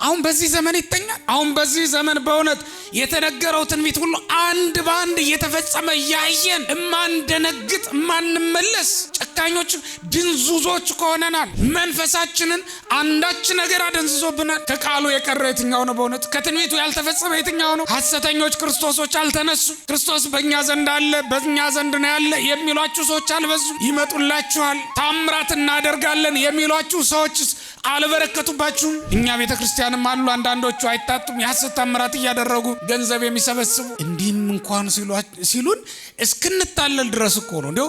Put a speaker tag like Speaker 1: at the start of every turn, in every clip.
Speaker 1: አሁን በዚህ ዘመን ይተኛል። አሁን በዚህ ዘመን በእውነት የተነገረው ትንቢት ሁሉ አንድ በአንድ እየተፈጸመ እያየን እማንደነግጥ፣ እማንመለስ ጨካኞች ድንዙዞች ከሆነናል። መንፈሳችንን አንዳች ነገር አደንዝዞብናል። ከቃሉ የቀረ የትኛው ነው? በእውነት ከትንቢቱ ያልተፈጸመ የትኛው ነው? ሐሰተኞች ክርስቶሶች አልተነሱም። ክርስቶስ በእኛ ዘንድ አለ፣ በእኛ ዘንድ ነው ያለ የሚሏችሁ ሰዎች አልበዙም። ይመጡላችኋል፣ ታምራት እናደርጋለን የሚሏችሁ ሰዎችስ አልበረከቱባችሁም? እኛ ቤተ ክርስቲያንም አሉ አንዳንዶቹ አይታጡም፣ የሐሰት ታምራት እያደረጉ ገንዘብ የሚሰበስቡ። እንዲህም እንኳን ሲሉን እስክንታለል ድረስ እኮ ነው። እንዲያው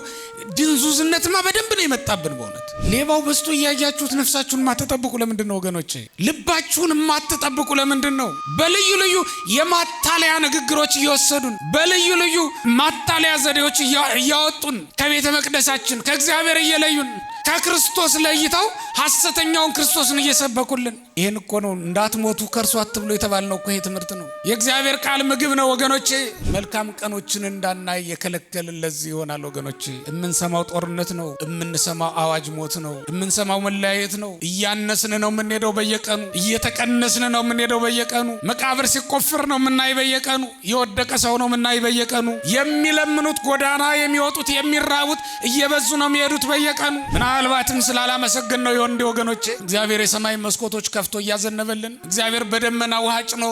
Speaker 1: ድንዙዝነትማ በደንብ ነው የመጣብን። በእውነት ሌባው በዝቶ እያያችሁት ነፍሳችሁን የማትጠብቁ ለምንድን ነው ወገኖቼ? ልባችሁን የማትጠብቁ ለምንድን ነው? በልዩ ልዩ የማታለያ ንግግሮች እየወሰዱን፣ በልዩ ልዩ ማታለያ ዘዴዎች እያወጡን፣ ከቤተ መቅደሳችን ከእግዚአብሔር እየለዩን፣ ከክርስቶስ ለይተው ሐሰተኛውን ክርስቶስን እየሰበኩልን። ይህን እኮ ነው እንዳትሞቱ ከእርሱ አትብሎ የተባልነው እኮ ይሄ ትምህርት ነው። የእግዚአብሔር ቃል ምግብ ነው ወገኖቼ። መልካም ቀኖችን እንዳናይ የከለከልን ለዚህ ይሆናል ወገኖቼ። የምንሰማው ጦርነት ነው። የምንሰማው አዋጅ ሞት ነው። የምንሰማው መለያየት ነው። እያነስን ነው የምንሄደው በየቀኑ፣ እየተቀነስን ነው የምንሄደው በየቀኑ። መቃብር ሲቆፍር ነው የምናይ በየቀኑ። የወደቀ ሰው ነው የምናይ በየቀኑ። የሚለምኑት፣ ጎዳና የሚወጡት፣ የሚራቡት እየበዙ ነው የሚሄዱት በየቀኑ። ምናልባትም ስላላመሰገን ነው ይሆን እንዲ ወገኖቼ። እግዚአብሔር የሰማይ መስኮቶች ከፍቶ እያዘነበልን፣ እግዚአብሔር በደመና ውሃ ጭኖ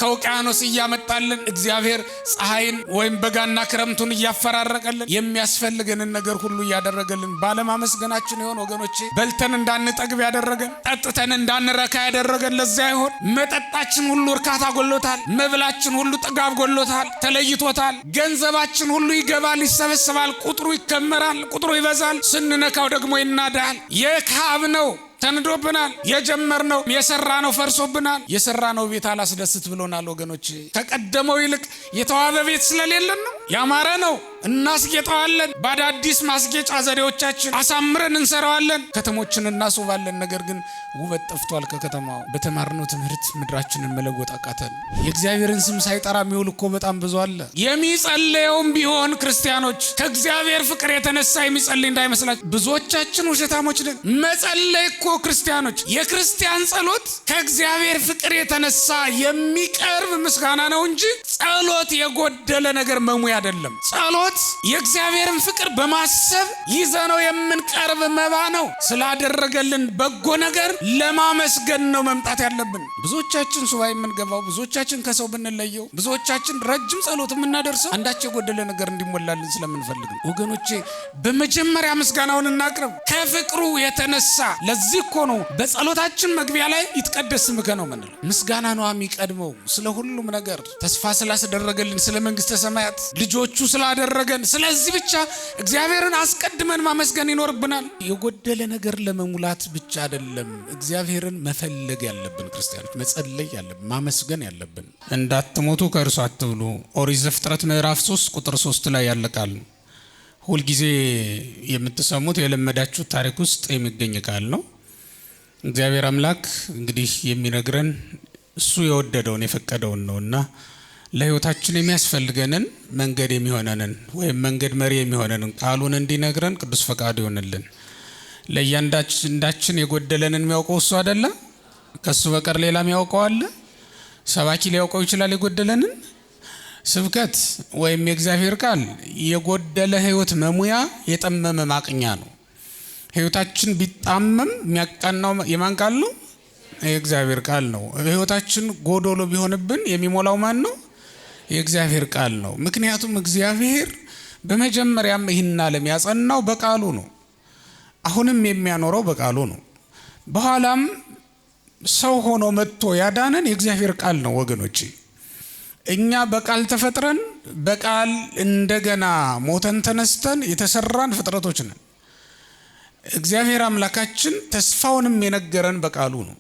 Speaker 1: ከውቅያኖስ እያመጣልን፣ እግዚአብሔር ፀሐይን ወይም በጋና ክረምቱን እያፈራረቀልን፣ የሚያስፈልገንን ነገር ሁሉ እያደረገልን ባለማመስገናችን ይሆን ወገኖቼ? በልተን እንዳንጠግብ ያደረገን፣ ጠጥተን እንዳንረካ ያደረገን ለዚያ ይሆን? መጠጣችን ሁሉ እርካታ ጎሎታል። መብላችን ሁሉ ጥጋብ ጎሎታል፣ ተለይቶታል። ገንዘባችን ሁሉ ይገባል፣ ይሰበሰባል፣ ቁጥሩ ይከመራል፣ ቁጥሩ ይበዛል። ስንነካው ደግሞ ይናዳል። የካብ ነው ተንዶብናል። የጀመርነው የሰራነው ፈርሶብናል። የሰራነው ቤት አላስደስት ብሎናል ወገኖቼ። ከቀደመው ይልቅ የተዋበ ቤት ስለሌለን ነው። ያማረ ነው፣ እናስጌጠዋለን። በአዳዲስ ማስጌጫ ዘዴዎቻችን አሳምረን እንሰራዋለን። ከተሞችን እናስውባለን። ነገር ግን ውበት ጠፍቷል ከከተማው። በተማርነው ትምህርት ምድራችንን መለወጥ አቃተን። የእግዚአብሔርን ስም ሳይጠራ የሚውል እኮ በጣም ብዙ አለ። የሚጸለየውም ቢሆን ክርስቲያኖች ከእግዚአብሔር ፍቅር የተነሳ የሚጸልይ እንዳይመስላችሁ። ብዙዎቻችን ውሸታሞች ነን። መጸለይ እኮ ክርስቲያኖች፣ የክርስቲያን ጸሎት ከእግዚአብሔር ፍቅር የተነሳ የሚቀርብ ምስጋና ነው እንጂ ጸሎት የጎደለ ነገር መሙያ አይደለም። ጸሎት የእግዚአብሔርን ፍቅር በማሰብ ይዘነው የምንቀርብ መባ ነው። ስላደረገልን በጎ ነገር ለማመስገን ነው መምጣት ያለብን። ብዙዎቻችን ሱባኤ የምንገባው፣ ብዙዎቻችን ከሰው ብንለየው፣ ብዙዎቻችን ረጅም ጸሎት የምናደርሰው አንዳች የጎደለ ነገር እንዲሞላልን ስለምንፈልግ ነው። ወገኖቼ፣ በመጀመሪያ ምስጋናውን እናቅርብ ከፍቅሩ የተነሳ። ለዚህ እኮ ነው በጸሎታችን መግቢያ ላይ ይትቀደስ ስምከ ነው የምንለው። ምስጋና ነው የሚቀድመው ስለ ሁሉም ነገር፣ ተስፋ ስላስደረገልን፣ ስለ መንግስተ ሰማያት ልጆቹ ስላደረገን፣ ስለዚህ ብቻ እግዚአብሔርን አስቀድመን ማመስገን ይኖርብናል። የጎደለ ነገር ለመሙላት ብቻ አይደለም እግዚአብሔርን መፈለግ ያለብን ክርስቲያኖች፣ መጸለይ ያለብን፣ ማመስገን ያለብን። እንዳትሞቱ ከእርሱ አትብሉ። ኦሪት ዘፍጥረት ምዕራፍ 3 ቁጥር 3 ላይ ያለ ቃል ነው። ሁልጊዜ የምትሰሙት የለመዳችሁት ታሪክ ውስጥ የሚገኝ ቃል ነው። እግዚአብሔር አምላክ እንግዲህ የሚነግረን እሱ የወደደውን የፈቀደውን ነውና ለሕይወታችን የሚያስፈልገንን፣ መንገድ የሚሆነንን ወይም መንገድ መሪ የሚሆነንን ቃሉን እንዲነግረን ቅዱስ ፈቃዱ ይሆንልን። ለእያንዳንዳችን የጎደለንን የሚያውቀው እሱ አይደለ? ከእሱ በቀር ሌላ የሚያውቀው አለ? ሰባኪ ሊያውቀው ይችላል የጎደለንን? ስብከት ወይም የእግዚአብሔር ቃል የጎደለ ሕይወት መሙያ፣ የጠመመ ማቅኛ ነው። ሕይወታችን ቢጣመም የሚያቃናው የማን ቃል ነው? የእግዚአብሔር ቃል ነው። ሕይወታችን ጎዶሎ ቢሆንብን የሚሞላው ማን ነው? የእግዚአብሔር ቃል ነው። ምክንያቱም እግዚአብሔር በመጀመሪያም ይህን ዓለም ያጸናው በቃሉ ነው። አሁንም የሚያኖረው በቃሉ ነው። በኋላም ሰው ሆኖ መጥቶ ያዳነን የእግዚአብሔር ቃል ነው ወገኖቼ። እኛ በቃል ተፈጥረን በቃል እንደገና ሞተን ተነስተን የተሰራን ፍጥረቶች ነን። እግዚአብሔር አምላካችን ተስፋውንም የነገረን በቃሉ ነው።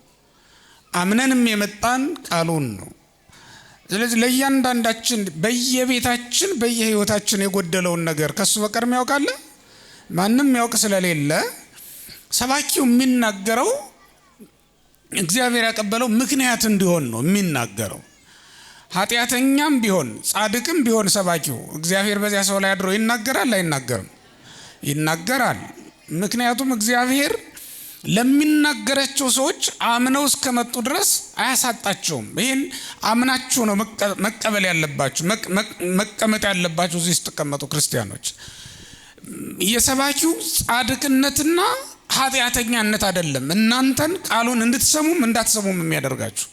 Speaker 1: አምነንም የመጣን ቃሉን ነው። ስለዚህ ለእያንዳንዳችን በየቤታችን በየህይወታችን የጎደለውን ነገር ከሱ በቀር የሚያውቅ አለ? ማንም ያውቅ ስለሌለ ሰባኪው የሚናገረው እግዚአብሔር ያቀበለው ምክንያት እንዲሆን ነው የሚናገረው። ኃጢአተኛም ቢሆን ጻድቅም ቢሆን ሰባኪው እግዚአብሔር በዚያ ሰው ላይ አድሮ ይናገራል አይናገርም? ይናገራል። ምክንያቱም እግዚአብሔር ለሚናገራቸው ሰዎች አምነው እስከመጡ ድረስ አያሳጣቸውም። ይህን አምናችሁ ነው መቀበል ያለባችሁ፣ መቀመጥ ያለባችሁ እዚህ ስትቀመጡ ክርስቲያኖች። የሰባኪው ጻድቅነትና ኃጢአተኛነት አይደለም እናንተን ቃሉን እንድትሰሙም እንዳትሰሙም የሚያደርጋችሁ።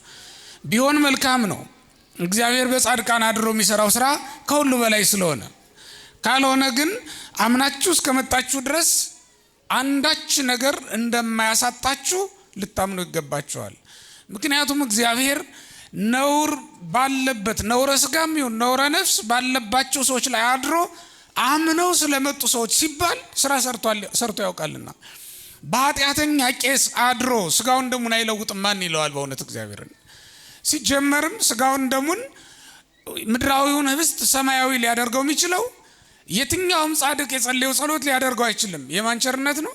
Speaker 1: ቢሆን መልካም ነው። እግዚአብሔር በጻድቃን አድሮ የሚሰራው ስራ ከሁሉ በላይ ስለሆነ፣ ካልሆነ ግን አምናችሁ እስከመጣችሁ ድረስ አንዳች ነገር እንደማያሳጣችሁ ልታምኑ ይገባችኋል። ምክንያቱም እግዚአብሔር ነውር ባለበት፣ ነውረ ስጋም ይሁን ነውረ ነፍስ ባለባቸው ሰዎች ላይ አድሮ አምነው ስለመጡ ሰዎች ሲባል ስራ ሰርቶ ያውቃልና፣ በኃጢአተኛ ቄስ አድሮ ስጋውን ደሙን አይለውጥም ማን ይለዋል? በእውነት እግዚአብሔርን ሲጀመርም ስጋውን ደሙን ምድራዊውን ህብስት ሰማያዊ ሊያደርገው የሚችለው የትኛውም ጻድቅ የጸለየው ጸሎት ሊያደርገው አይችልም። የማን ቸርነት ነው?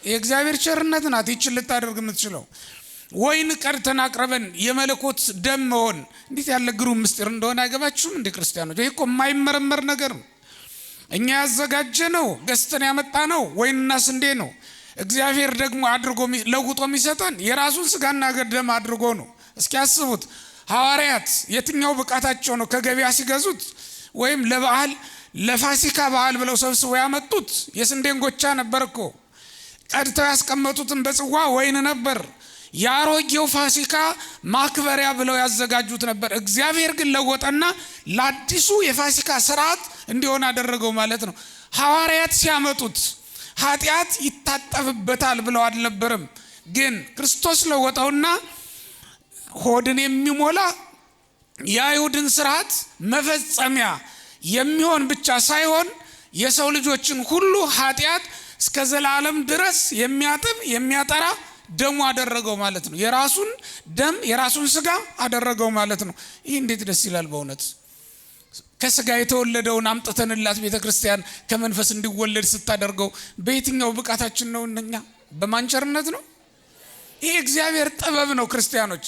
Speaker 1: የእግዚአብሔር ቸርነት ናት ይችን ልታደርግ የምትችለው። ወይን ቀድተን አቅርበን የመለኮት ደም መሆን እንዴት ያለ ግሩም ምስጢር እንደሆነ አይገባችሁም እንዴ ክርስቲያኖች? ይሄ እኮ የማይመረመር ነገር ነው። እኛ ያዘጋጀ ነው፣ ገዝተን ያመጣ ነው ወይንና ስንዴ ነው። እግዚአብሔር ደግሞ አድርጎ ለውጦ የሚሰጠን የራሱን ስጋና ደም አድርጎ ነው። እስኪ ያስቡት፣ ሐዋርያት የትኛው ብቃታቸው ነው ከገበያ ሲገዙት ወይም ለበዓል ለፋሲካ በዓል ብለው ሰብስበው ያመጡት የስንዴን ጎቻ ነበር እኮ። ቀድተው ያስቀመጡትን በጽዋ ወይን ነበር። የአሮጌው ፋሲካ ማክበሪያ ብለው ያዘጋጁት ነበር። እግዚአብሔር ግን ለወጠና ለአዲሱ የፋሲካ ስርዓት እንዲሆን አደረገው ማለት ነው። ሐዋርያት ሲያመጡት ኃጢአት ይታጠብበታል ብለው አልነበረም። ግን ክርስቶስ ለወጠውና ሆድን የሚሞላ የአይሁድን ስርዓት መፈጸሚያ የሚሆን ብቻ ሳይሆን የሰው ልጆችን ሁሉ ኃጢአት እስከ ዘላለም ድረስ የሚያጥብ የሚያጠራ ደሙ አደረገው ማለት ነው። የራሱን ደም የራሱን ስጋ አደረገው ማለት ነው። ይህ እንዴት ደስ ይላል በእውነት። ከስጋ የተወለደውን አምጥተንላት ቤተ ክርስቲያን ከመንፈስ እንዲወለድ ስታደርገው በየትኛው ብቃታችን ነው? እነኛ በማን ቸርነት ነው? ይሄ እግዚአብሔር ጥበብ ነው። ክርስቲያኖች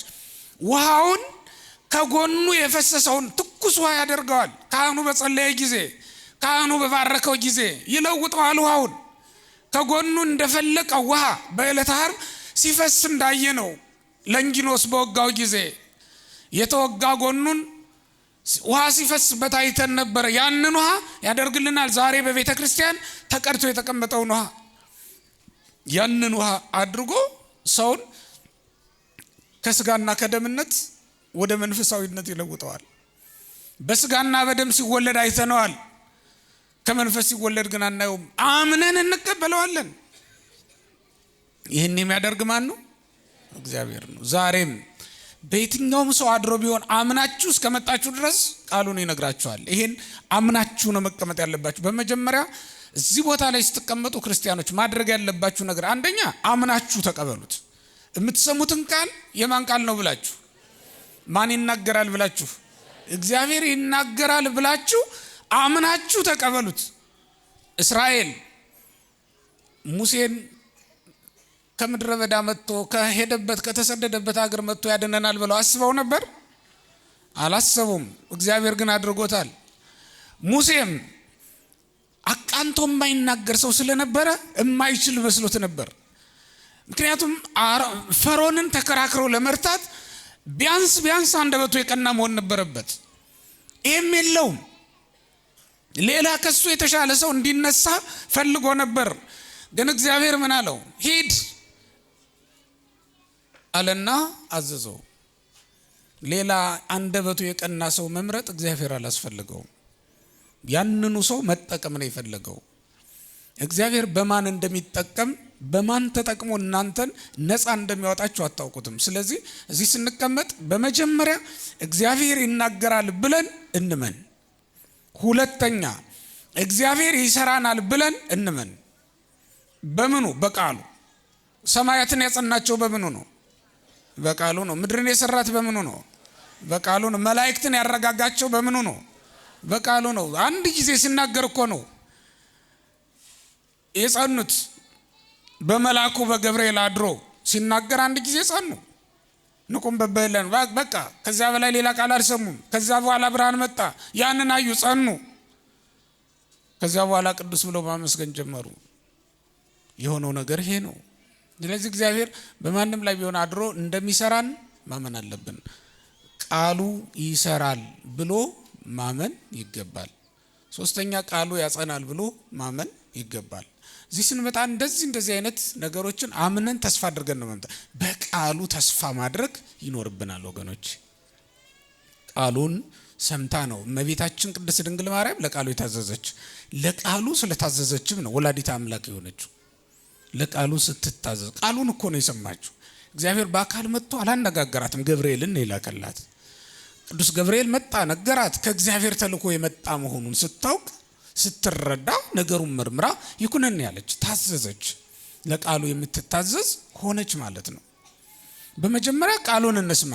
Speaker 1: ውሃውን ከጎኑ የፈሰሰውን ትኩስ ውሃ ያደርገዋል። ካህኑ በጸለየ ጊዜ፣ ካህኑ በባረከው ጊዜ ይለውጠዋል። ውሃውን ከጎኑ እንደፈለቀ ውሃ በዕለተ ዓርብ ሲፈስ እንዳየ ነው። ለንጊኖስ በወጋው ጊዜ የተወጋ ጎኑን ውሃ ሲፈስበት አይተን ነበረ። ያንን ውሃ ያደርግልናል። ዛሬ በቤተ ክርስቲያን ተቀድቶ የተቀመጠውን ውሃ፣ ያንን ውሃ አድርጎ ሰውን ከስጋና ከደምነት ወደ መንፈሳዊነት ይለውጠዋል። በስጋና በደም ሲወለድ አይተነዋል። ከመንፈስ ሲወለድ ግን አናየውም። አምነን እንቀበለዋለን። ይህን የሚያደርግ ማን ነው? እግዚአብሔር ነው። ዛሬም በየትኛውም ሰው አድሮ ቢሆን አምናችሁ እስከመጣችሁ ድረስ ቃሉን ይነግራችኋል። ይሄን አምናችሁ ነው መቀመጥ ያለባችሁ። በመጀመሪያ እዚህ ቦታ ላይ ስትቀመጡ ክርስቲያኖች ማድረግ ያለባችሁ ነገር አንደኛ አምናችሁ ተቀበሉት። የምትሰሙትን ቃል የማን ቃል ነው ብላችሁ፣ ማን ይናገራል ብላችሁ፣ እግዚአብሔር ይናገራል ብላችሁ አምናችሁ ተቀበሉት። እስራኤል ሙሴን ከምድረ በዳ መጥቶ፣ ከሄደበት ከተሰደደበት ሀገር መጥቶ ያድነናል ብለው አስበው ነበር? አላሰቡም። እግዚአብሔር ግን አድርጎታል። ሙሴም አቃንቶ የማይናገር ሰው ስለነበረ የማይችል መስሎት ነበር። ምክንያቱም ፈርዖንን ተከራክሮ ለመርታት ቢያንስ ቢያንስ አንደበቱ የቀና መሆን ነበረበት። ይህም የለውም። ሌላ ከሱ የተሻለ ሰው እንዲነሳ ፈልጎ ነበር። ግን እግዚአብሔር ምን አለው? ሂድ አለና አዘዘው። ሌላ አንደበቱ የቀና ሰው መምረጥ እግዚአብሔር አላስፈልገውም። ያንኑ ሰው መጠቀም ነው የፈለገው። እግዚአብሔር በማን እንደሚጠቀም፣ በማን ተጠቅሞ እናንተን ነፃ እንደሚያወጣችሁ አታውቁትም። ስለዚህ እዚህ ስንቀመጥ በመጀመሪያ እግዚአብሔር ይናገራል ብለን እንመን። ሁለተኛ እግዚአብሔር ይሰራናል ብለን እንመን። በምኑ? በቃሉ። ሰማያትን ያጸናቸው በምኑ ነው? በቃሉ ነው። ምድርን የሰራት በምኑ ነው? በቃሉ ነው። መላእክትን ያረጋጋቸው በምኑ ነው? በቃሉ ነው። አንድ ጊዜ ሲናገር እኮ ነው የጸኑት። በመልአኩ በገብርኤል አድሮ ሲናገር አንድ ጊዜ ጸኑ። ንቁም በበለን በቃ ከዚያ በላይ ሌላ ቃል አልሰሙም። ከዚያ በኋላ ብርሃን መጣ፣ ያንን አዩ፣ ጸኑ። ከዚያ በኋላ ቅዱስ ብለው ማመስገን ጀመሩ። የሆነው ነገር ይሄ ነው። ስለዚህ እግዚአብሔር በማንም ላይ ቢሆን አድሮ እንደሚሰራን ማመን አለብን። ቃሉ ይሰራል ብሎ ማመን ይገባል። ሶስተኛ ቃሉ ያጸናል ብሎ ማመን ይገባል። እዚህ ስንመጣ እንደዚህ አይነት ነገሮችን አምነን ተስፋ አድርገን ነው መምጣት። በቃሉ ተስፋ ማድረግ ይኖርብናል ወገኖች። ቃሉን ሰምታ ነው እመቤታችን ቅድስት ድንግል ማርያም ለቃሉ የታዘዘች። ለቃሉ ስለታዘዘችም ነው ወላዲተ አምላክ የሆነችው። ለቃሉ ስትታዘዝ ቃሉን እኮ ነው የሰማችው። እግዚአብሔር በአካል መጥቶ አላነጋገራትም፣ ገብርኤልን ነው የላከላት። ቅዱስ ገብርኤል መጣ፣ ነገራት። ከእግዚአብሔር ተልኮ የመጣ መሆኑን ስታውቅ ስትረዳ ነገሩን መርምራ ይኩነን ያለች ታዘዘች። ለቃሉ የምትታዘዝ ሆነች ማለት ነው። በመጀመሪያ ቃሉን እንስማ፣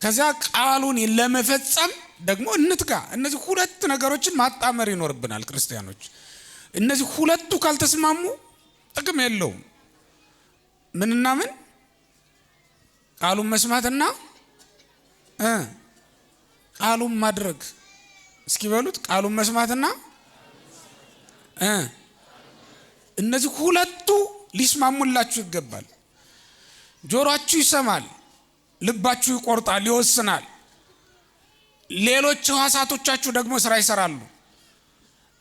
Speaker 1: ከዚያ ቃሉን ለመፈጸም ደግሞ እንትጋ። እነዚህ ሁለት ነገሮችን ማጣመር ይኖርብናል ክርስቲያኖች። እነዚህ ሁለቱ ካልተስማሙ ጥቅም የለውም። ምንና ምን? ቃሉን መስማትና ቃሉን ማድረግ። እስኪ በሉት ቃሉን መስማትና እነዚህ ሁለቱ ሊስማሙላችሁ ይገባል። ጆሮአችሁ ይሰማል፣ ልባችሁ ይቆርጣል፣ ይወስናል። ሌሎች ሕዋሳቶቻችሁ ደግሞ ስራ ይሰራሉ።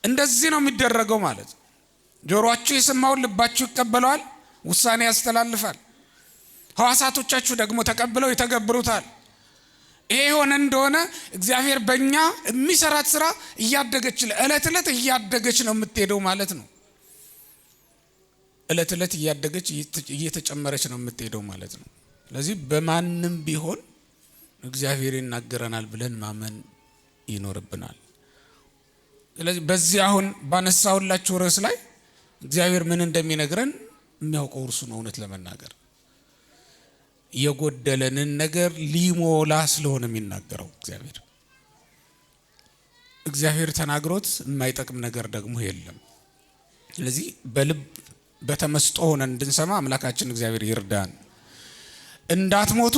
Speaker 1: እንደዚህ ነው የሚደረገው ማለት። ጆሮአችሁ የሰማውን ልባችሁ ይቀበለዋል፣ ውሳኔ ያስተላልፋል። ሕዋሳቶቻችሁ ደግሞ ተቀብለው ይተገብሩታል። ይሄ የሆነ እንደሆነ እግዚአብሔር በእኛ የሚሰራት ስራ እያደገች እለት እለት እያደገች ነው የምትሄደው ማለት ነው። እለት እለት እያደገች እየተጨመረች ነው የምትሄደው ማለት ነው። ስለዚህ በማንም ቢሆን እግዚአብሔር ይናገረናል ብለን ማመን ይኖርብናል። ስለዚህ በዚህ አሁን ባነሳሁላችሁ ርዕስ ላይ እግዚአብሔር ምን እንደሚነግረን የሚያውቀው እርሱ ነው። እውነት ለመናገር የጎደለንን ነገር ሊሞላ ስለሆነ የሚናገረው እግዚአብሔር። እግዚአብሔር ተናግሮት የማይጠቅም ነገር ደግሞ የለም። ስለዚህ በልብ በተመስጦ ሆነን እንድንሰማ አምላካችን እግዚአብሔር ይርዳን። እንዳትሞቱ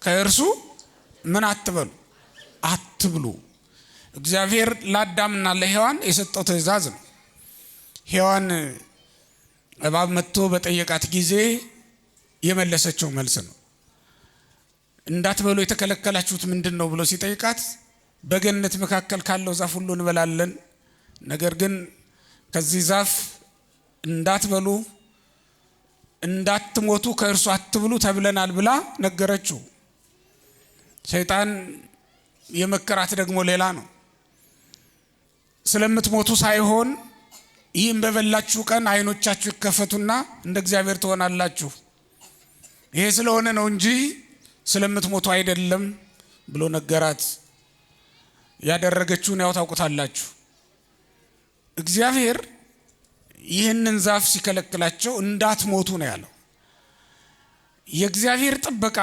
Speaker 1: ከእርሱ ምን አትበሉ አትብሉ። እግዚአብሔር ለአዳምና ለሔዋን የሰጠው ትእዛዝ ነው። ሔዋን እባብ መጥቶ በጠየቃት ጊዜ የመለሰችው መልስ ነው። እንዳትበሉ የተከለከላችሁት ምንድን ነው ብሎ ሲጠይቃት በገነት መካከል ካለው ዛፍ ሁሉ እንበላለን፣ ነገር ግን ከዚህ ዛፍ እንዳትበሉ እንዳትሞቱ ከእርሱ አትብሉ ተብለናል ብላ ነገረችው። ሰይጣን የመከራት ደግሞ ሌላ ነው። ስለምትሞቱ ሳይሆን ይህም በበላችሁ ቀን አይኖቻችሁ ይከፈቱና እንደ እግዚአብሔር ትሆናላችሁ፣ ይሄ ስለሆነ ነው እንጂ ስለምትሞቱ አይደለም ብሎ ነገራት። ያደረገችውን ያው ታውቁታላችሁ። እግዚአብሔር ይህንን ዛፍ ሲከለክላቸው እንዳትሞቱ ነው ያለው። የእግዚአብሔር ጥበቃ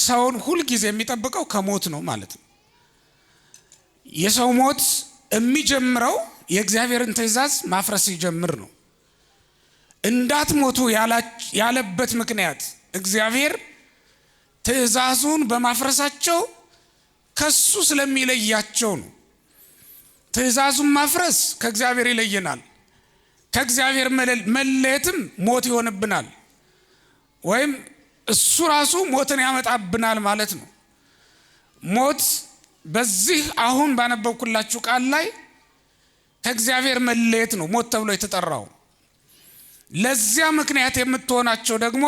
Speaker 1: ሰውን ሁል ጊዜ የሚጠብቀው ከሞት ነው ማለት ነው። የሰው ሞት የሚጀምረው የእግዚአብሔርን ትእዛዝ ማፍረስ ሲጀምር ነው። እንዳትሞቱ ያለበት ምክንያት እግዚአብሔር ትእዛዙን በማፍረሳቸው ከሱ ስለሚለያቸው ነው። ትእዛዙን ማፍረስ ከእግዚአብሔር ይለየናል። ከእግዚአብሔር መለየትም ሞት ይሆንብናል፣ ወይም እሱ ራሱ ሞትን ያመጣብናል ማለት ነው። ሞት በዚህ አሁን ባነበብኩላችሁ ቃል ላይ ከእግዚአብሔር መለየት ነው ሞት ተብሎ የተጠራው። ለዚያ ምክንያት የምትሆናቸው ደግሞ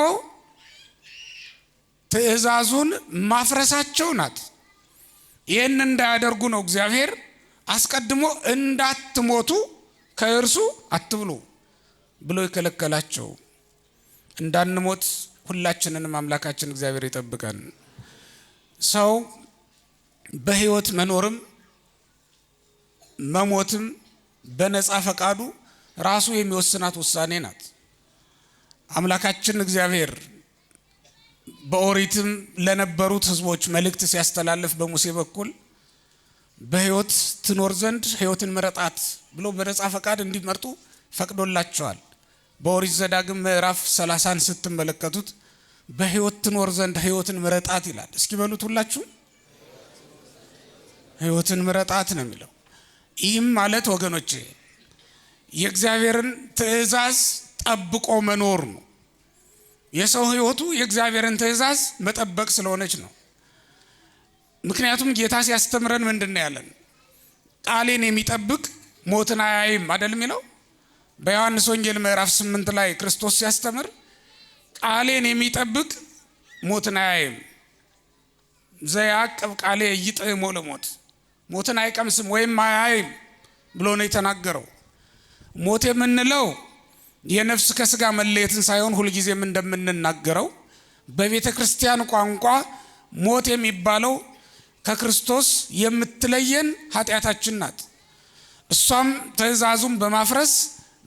Speaker 1: ትእዛዙን ማፍረሳቸው ናት። ይህን እንዳያደርጉ ነው እግዚአብሔር አስቀድሞ እንዳትሞቱ ከእርሱ አትብሉ ብሎ የከለከላቸው። እንዳንሞት ሁላችንንም አምላካችን እግዚአብሔር ይጠብቀን። ሰው በሕይወት መኖርም መሞትም በነፃ ፈቃዱ ራሱ የሚወስናት ውሳኔ ናት። አምላካችን እግዚአብሔር በኦሪትም ለነበሩት ሕዝቦች መልእክት ሲያስተላልፍ በሙሴ በኩል በሕይወት ትኖር ዘንድ ሕይወትን ምረጣት ብሎ በነፃ ፈቃድ እንዲመርጡ ፈቅዶላቸዋል። በኦሪት ዘዳግም ምዕራፍ 30ን ስትመለከቱት በሕይወት ትኖር ዘንድ ሕይወትን ምረጣት ይላል። እስኪ በሉት ሁላችሁም ሕይወትን ምረጣት ነው የሚለው። ይህም ማለት ወገኖቼ የእግዚአብሔርን ትእዛዝ ጠብቆ መኖር ነው። የሰው ሕይወቱ የእግዚአብሔርን ትእዛዝ መጠበቅ ስለሆነች ነው። ምክንያቱም ጌታ ሲያስተምረን ምንድን ነው ያለን? ቃሌን የሚጠብቅ ሞትን አያይም አይደል የሚለው? በዮሐንስ ወንጌል ምዕራፍ 8 ላይ ክርስቶስ ሲያስተምር ቃሌን የሚጠብቅ ሞትን አያይም፣ ዘያዕቅብ ቃሌ ኢይጥዕሞ ለሞት፣ ሞትን አይቀምስም ወይም አያይም ብሎ ነው የተናገረው። ሞት የምንለው የነፍስ ከስጋ መለየትን ሳይሆን ሁልጊዜም እንደምንናገረው በቤተ ክርስቲያን ቋንቋ ሞት የሚባለው ከክርስቶስ የምትለየን ኃጢአታችን ናት። እሷም ትእዛዙን በማፍረስ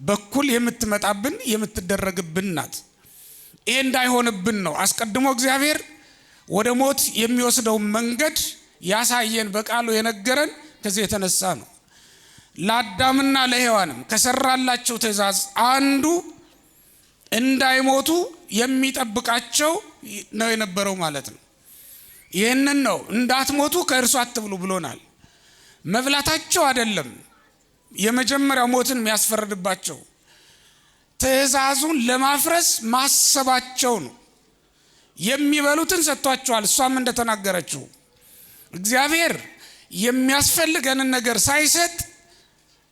Speaker 1: በኩል የምትመጣብን የምትደረግብን ናት። ይሄ እንዳይሆንብን ነው አስቀድሞ እግዚአብሔር ወደ ሞት የሚወስደው መንገድ ያሳየን፣ በቃሉ የነገረን ከዚህ የተነሳ ነው። ለአዳምና ለሔዋንም ከሰራላቸው ትእዛዝ አንዱ እንዳይሞቱ የሚጠብቃቸው ነው የነበረው ማለት ነው። ይህንን ነው እንዳትሞቱ ከእርሱ አትብሉ ብሎናል። መብላታቸው አይደለም የመጀመሪያው ሞትን የሚያስፈርድባቸው፣ ትእዛዙን ለማፍረስ ማሰባቸው ነው። የሚበሉትን ሰጥቷቸዋል። እሷም እንደተናገረችው እግዚአብሔር የሚያስፈልገንን ነገር ሳይሰጥ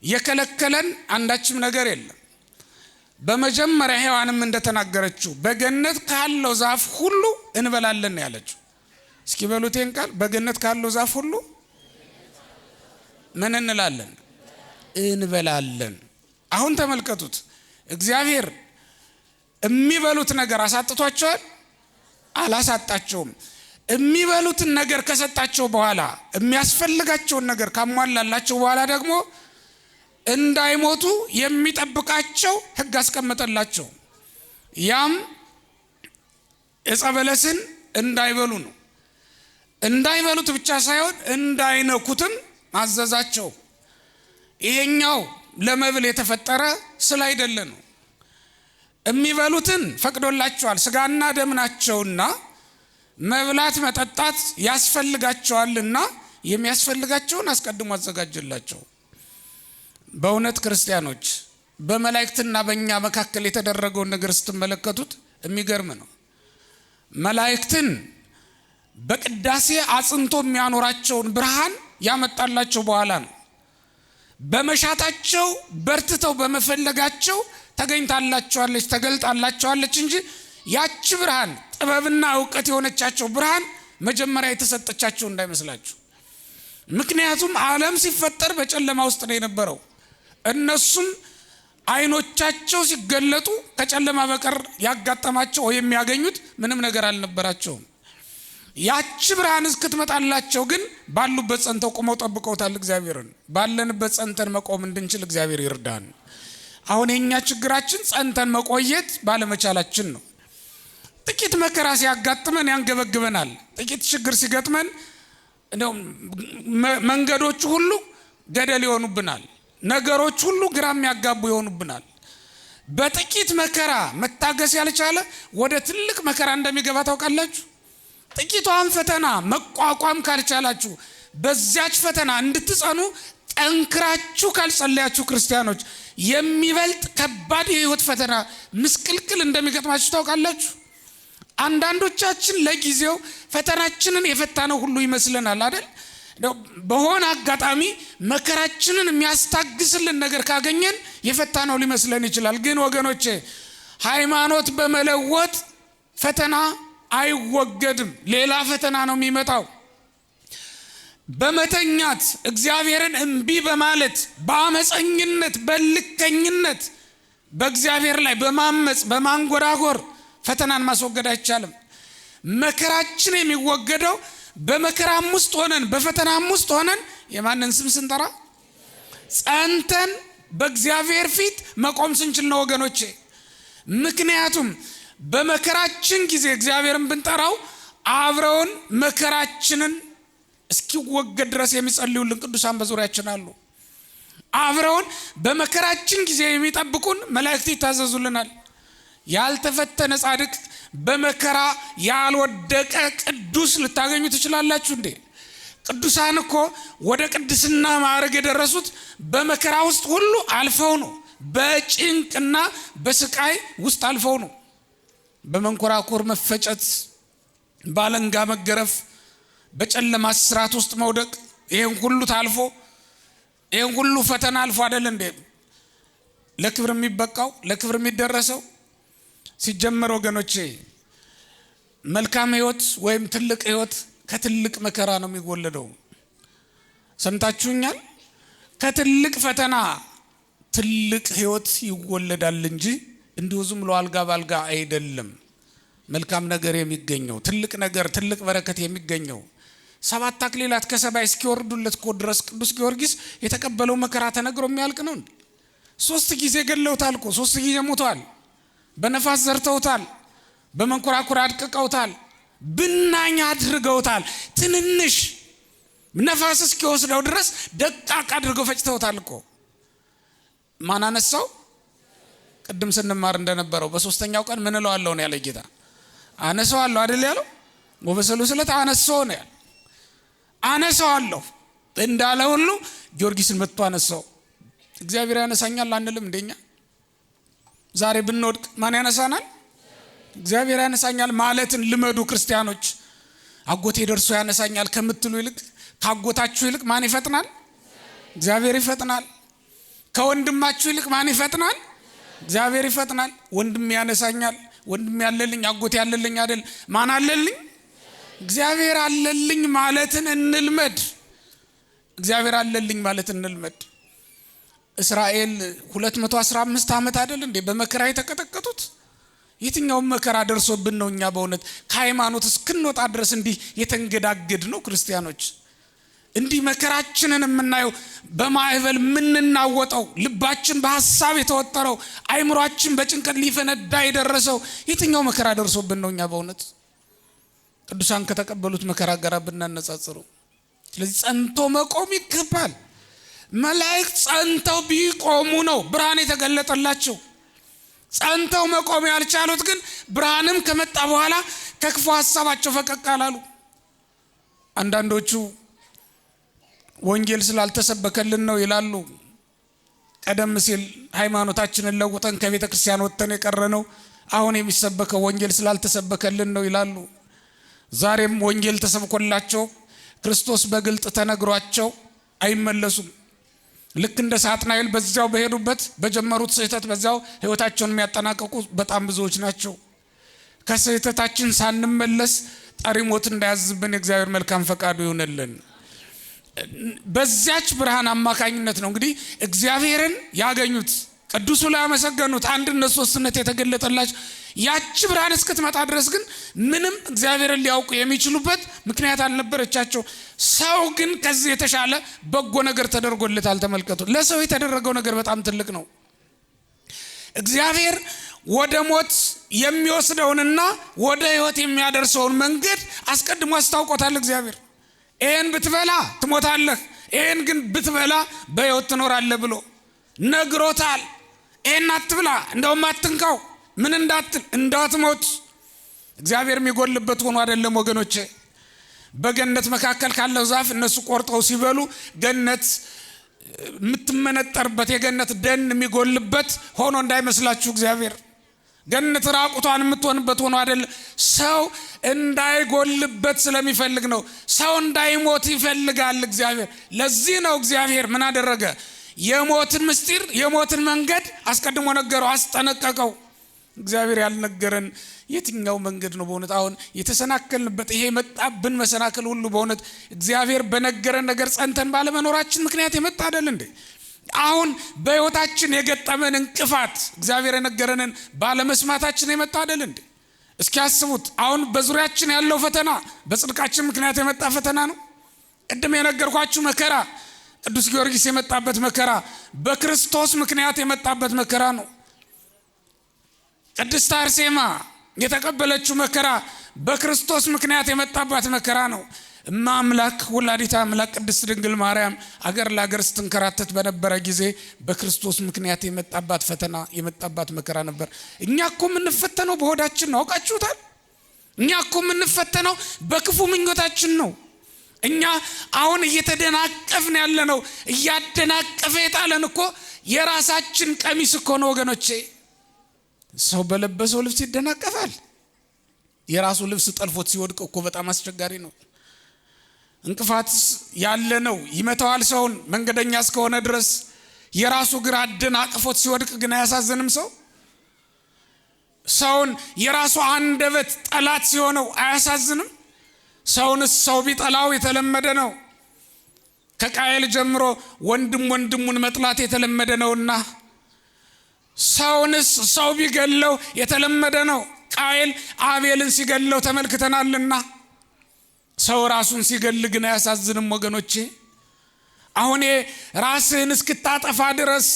Speaker 1: የከለከለን አንዳችም ነገር የለም። በመጀመሪያ ሔዋንም እንደተናገረችው በገነት ካለው ዛፍ ሁሉ እንበላለን ያለችው። እስኪ በሉቴን ቃል፣ በገነት ካለው ዛፍ ሁሉ ምን እንላለን? እንበላለን። አሁን ተመልከቱት፣ እግዚአብሔር የሚበሉት ነገር አሳጥቷቸዋል? አላሳጣቸውም። የሚበሉትን ነገር ከሰጣቸው በኋላ፣ የሚያስፈልጋቸውን ነገር ካሟላላቸው በኋላ ደግሞ እንዳይሞቱ የሚጠብቃቸው ሕግ አስቀመጠላቸው። ያም ዕፀ በለስን እንዳይበሉ ነው። እንዳይበሉት ብቻ ሳይሆን እንዳይነኩትም አዘዛቸው። ይሄኛው ለመብል የተፈጠረ ስላይደለ ነው። የሚበሉትን ፈቅዶላቸዋል፣ ስጋና ደም ናቸውና መብላት መጠጣት ያስፈልጋቸዋልና የሚያስፈልጋቸውን አስቀድሞ አዘጋጀላቸው። በእውነት ክርስቲያኖች፣ በመላእክትና በእኛ መካከል የተደረገውን ነገር ስትመለከቱት የሚገርም ነው። መላእክትን በቅዳሴ አጽንቶ የሚያኖራቸውን ብርሃን ያመጣላቸው በኋላ ነው። በመሻታቸው በርትተው በመፈለጋቸው ተገኝታላቸዋለች፣ ተገልጣላቸዋለች እንጂ ያቺ ብርሃን ጥበብና እውቀት የሆነቻቸው ብርሃን መጀመሪያ የተሰጠቻቸው እንዳይመስላችሁ። ምክንያቱም ዓለም ሲፈጠር በጨለማ ውስጥ ነው የነበረው። እነሱም አይኖቻቸው ሲገለጡ ከጨለማ በቀር ያጋጠማቸው ወይ የሚያገኙት ምንም ነገር አልነበራቸውም። ያቺ ብርሃን እስክትመጣላቸው ግን ባሉበት ጸንተው ቆመው ጠብቀውታል እግዚአብሔርን። ባለንበት ጸንተን መቆም እንድንችል እግዚአብሔር ይርዳን። አሁን የኛ ችግራችን ጸንተን መቆየት ባለመቻላችን ነው። ጥቂት መከራ ሲያጋጥመን ያንገበግበናል። ጥቂት ችግር ሲገጥመን እንደው መንገዶቹ ሁሉ ገደል ይሆኑብናል። ነገሮች ሁሉ ግራ የሚያጋቡ ይሆኑብናል። በጥቂት መከራ መታገስ ያልቻለ ወደ ትልቅ መከራ እንደሚገባ ታውቃላችሁ። ጥቂቷን ፈተና መቋቋም ካልቻላችሁ፣ በዚያች ፈተና እንድትጸኑ ጠንክራችሁ ካልጸለያችሁ ክርስቲያኖች፣ የሚበልጥ ከባድ የህይወት ፈተና ምስቅልቅል እንደሚገጥማችሁ ታውቃላችሁ። አንዳንዶቻችን ለጊዜው ፈተናችንን የፈታነው ሁሉ ይመስለናል አይደል? በሆነ አጋጣሚ መከራችንን የሚያስታግስልን ነገር ካገኘን የፈታነው ሊመስለን ይችላል። ግን ወገኖቼ፣ ሃይማኖት በመለወጥ ፈተና አይወገድም። ሌላ ፈተና ነው የሚመጣው። በመተኛት፣ እግዚአብሔርን እምቢ በማለት፣ በአመፀኝነት፣ በልከኝነት፣ በእግዚአብሔር ላይ በማመፅ፣ በማንጎራጎር ፈተናን ማስወገድ አይቻልም። መከራችን የሚወገደው በመከራም ውስጥ ሆነን በፈተናም ውስጥ ሆነን የማንን ስም ስንጠራ ጸንተን በእግዚአብሔር ፊት መቆም ስንችል ነው ወገኖቼ። ምክንያቱም በመከራችን ጊዜ እግዚአብሔርን ብንጠራው አብረውን መከራችንን እስኪወገድ ድረስ የሚጸልዩልን ቅዱሳን በዙሪያችን አሉ። አብረውን በመከራችን ጊዜ የሚጠብቁን መላእክት ይታዘዙልናል። ያልተፈተነ ጻድቅ፣ በመከራ ያልወደቀ ቅዱስ ልታገኙ ትችላላችሁ እንዴ? ቅዱሳን እኮ ወደ ቅድስና ማዕረግ የደረሱት በመከራ ውስጥ ሁሉ አልፈው ነው። በጭንቅና በስቃይ ውስጥ አልፈው ነው። በመንኮራኩር መፈጨት፣ ባለንጋ መገረፍ፣ በጨለማ እስራት ውስጥ መውደቅ፣ ይሄን ሁሉ ታልፎ ይሄን ሁሉ ፈተና አልፎ አይደል እንዴ ለክብር የሚበቃው ለክብር የሚደረሰው? ሲጀመር ወገኖቼ መልካም ሕይወት ወይም ትልቅ ሕይወት ከትልቅ መከራ ነው የሚወለደው። ሰምታችሁኛል? ከትልቅ ፈተና ትልቅ ሕይወት ይወለዳል እንጂ እንዲሁ ዝም ብሎ አልጋ ባልጋ አይደለም። መልካም ነገር የሚገኘው፣ ትልቅ ነገር፣ ትልቅ በረከት የሚገኘው፣ ሰባት አክሊላት ከሰማይ እስኪወርዱለት እኮ ድረስ ቅዱስ ጊዮርጊስ የተቀበለው መከራ ተነግሮ የሚያልቅ ነው እንዴ? 3 ጊዜ ገለውታል እኮ፣ 3 ጊዜ ሞቷል። በነፋስ ዘርተውታል፣ በመንኮራኩር አድቅቀውታል፣ ብናኝ አድርገውታል። ትንንሽ ነፋስ እስኪወስደው ድረስ ደቃቅ አድርገው ፈጭተውታል እኮ። ማን አነሳው? ቅድም ስንማር እንደነበረው በሶስተኛው ቀን ምን እለዋለሁ ነው ያለ ጌታ። አነሳዋለሁ አይደል ያለው? ወበሰሉስ ዕለት አነሳው ነው ያለው። አነሳዋለሁ እንዳለ ሁሉ ጊዮርጊስን መጥቶ አነሳው። እግዚአብሔር ያነሳኛል አንልም እንደኛ? ዛሬ ብንወድቅ ማን ያነሳናል? እግዚአብሔር ያነሳኛል ማለትን ልመዱ ክርስቲያኖች። አጎቴ ደርሶ ያነሳኛል ከምትሉ ይልቅ ካጎታችሁ ይልቅ ማን ይፈጥናል? እግዚአብሔር ይፈጥናል። ከወንድማችሁ ይልቅ ማን ይፈጥናል? እግዚአብሔር ይፈጥናል። ወንድም ያነሳኛል፣ ወንድም ያለልኝ፣ አጎቴ ያለልኝ አይደል? ማን አለልኝ? እግዚአብሔር አለልኝ ማለትን እንልመድ። እግዚአብሔር አለልኝ ማለት እንልመድ። እስራኤል 215 ዓመት አይደል እንዴ በመከራ የተቀጠቀጡት? የትኛውም መከራ ደርሶብን ነው እኛ በእውነት ከሃይማኖት እስክንወጣ ድረስ እንዲህ የተንገዳገድ ነው ክርስቲያኖች? እንዲህ መከራችንን የምናየው፣ በማዕበል የምንናወጠው፣ ልባችን በሀሳብ የተወጠረው፣ አይምሯችን በጭንቀት ሊፈነዳ የደረሰው የትኛው መከራ ደርሶብን ነው እኛ በእውነት ቅዱሳን ከተቀበሉት መከራ ጋር ብናነጻጽሩ? ስለዚህ ጸንቶ መቆም ይገባል። መላእክት ጸንተው ቢቆሙ ነው ብርሃን የተገለጠላቸው። ጸንተው መቆም ያልቻሉት ግን ብርሃንም ከመጣ በኋላ ከክፉ ሀሳባቸው ፈቀቅ አላሉ። አንዳንዶቹ ወንጌል ስላልተሰበከልን ነው ይላሉ። ቀደም ሲል ሃይማኖታችንን ለውጠን ከቤተ ክርስቲያን ወጥተን የቀረነው አሁን የሚሰበከው ወንጌል ስላልተሰበከልን ነው ይላሉ። ዛሬም ወንጌል ተሰብኮላቸው ክርስቶስ በግልጥ ተነግሯቸው አይመለሱም። ልክ እንደ ሳጥናኤል በዚያው በሄዱበት በጀመሩት ስህተት በዚያው ህይወታቸውን የሚያጠናቀቁ በጣም ብዙዎች ናቸው። ከስህተታችን ሳንመለስ ጠሪ ሞት እንዳያዝብን የእግዚአብሔር መልካም ፈቃዱ ይሁንልን። በዚያች ብርሃን አማካኝነት ነው እንግዲህ እግዚአብሔርን ያገኙት፣ ቅዱሱ ላይ ያመሰገኑት፣ አንድነት ሶስትነት የተገለጠላቸው። ያቺ ብርሃን እስክትመጣ ድረስ ግን ምንም እግዚአብሔርን ሊያውቁ የሚችሉበት ምክንያት አልነበረቻቸው። ሰው ግን ከዚህ የተሻለ በጎ ነገር ተደርጎለታል። ተመልከቱ፣ ለሰው የተደረገው ነገር በጣም ትልቅ ነው። እግዚአብሔር ወደ ሞት የሚወስደውንና ወደ ህይወት የሚያደርሰውን መንገድ አስቀድሞ አስታውቆታል። እግዚአብሔር ይሄን ብትበላ ትሞታለህ፣ ይሄን ግን ብትበላ በህይወት ትኖራለህ ብሎ ነግሮታል። ይሄን አትብላ፣ እንደውም አትንካው፣ ምን እንዳትል፣ እንዳትሞት። እግዚአብሔር የሚጎልበት ሆኖ አይደለም ወገኖቼ። በገነት መካከል ካለው ዛፍ እነሱ ቆርጠው ሲበሉ ገነት የምትመነጠርበት የገነት ደን የሚጎልበት ሆኖ እንዳይመስላችሁ። እግዚአብሔር ገነት ራቁቷን የምትሆንበት ሆኖ አይደለም። ሰው እንዳይጎልበት ስለሚፈልግ ነው። ሰው እንዳይሞት ይፈልጋል እግዚአብሔር። ለዚህ ነው እግዚአብሔር ምን አደረገ? የሞትን ምስጢር፣ የሞትን መንገድ አስቀድሞ ነገረው፣ አስጠነቀቀው። እግዚአብሔር ያልነገረን የትኛው መንገድ ነው? በእውነት አሁን የተሰናከልንበት ይሄ የመጣብን መሰናክል ሁሉ በእውነት እግዚአብሔር በነገረን ነገር ጸንተን ባለመኖራችን ምክንያት የመጣ አይደል እንዴ? አሁን በህይወታችን የገጠመን እንቅፋት እግዚአብሔር የነገረንን ባለመስማታችን የመጣ አይደል እንዴ? እስኪ አስቡት። አሁን በዙሪያችን ያለው ፈተና በጽድቃችን ምክንያት የመጣ ፈተና ነው። ቅድም የነገርኳችሁ መከራ፣ ቅዱስ ጊዮርጊስ የመጣበት መከራ በክርስቶስ ምክንያት የመጣበት መከራ ነው። ቅድስት አርሴማ የተቀበለችው መከራ በክርስቶስ ምክንያት የመጣባት መከራ ነው። እማ አምላክ፣ ወላዲተ አምላክ ቅድስት ድንግል ማርያም አገር ለአገር ስትንከራተት በነበረ ጊዜ በክርስቶስ ምክንያት የመጣባት ፈተና፣ የመጣባት መከራ ነበር። እኛ እኮ የምንፈተነው በሆዳችን ነው፣ አውቃችሁታል? እኛ እኮ የምንፈተነው በክፉ ምኞታችን ነው። እኛ አሁን እየተደናቀፍን ያለነው፣ እያደናቀፈ የጣለን እኮ የራሳችን ቀሚስ እኮ ነው ወገኖቼ። ሰው በለበሰው ልብስ ይደናቀፋል። የራሱ ልብስ ጠልፎት ሲወድቅ እኮ በጣም አስቸጋሪ ነው። እንቅፋት ያለ ነው፣ ይመታዋል ሰውን መንገደኛ እስከሆነ ድረስ። የራሱ እግር አደናቅፎት ሲወድቅ ግን አያሳዝንም? ሰው ሰውን የራሱ አንደበት ጠላት ሲሆነው አያሳዝንም? ሰውንስ ሰው ቢጠላው የተለመደ ነው። ከቃየል ጀምሮ ወንድም ወንድሙን መጥላት የተለመደ ነውና፣ ሰውንስ ሰው ቢገለው የተለመደ ነው። ቃየል አቤልን ሲገለው ተመልክተናልና፣ ሰው ራሱን ሲገል ግን አያሳዝንም ወገኖቼ? አሁን ራስህን እስክታጠፋ ድረስ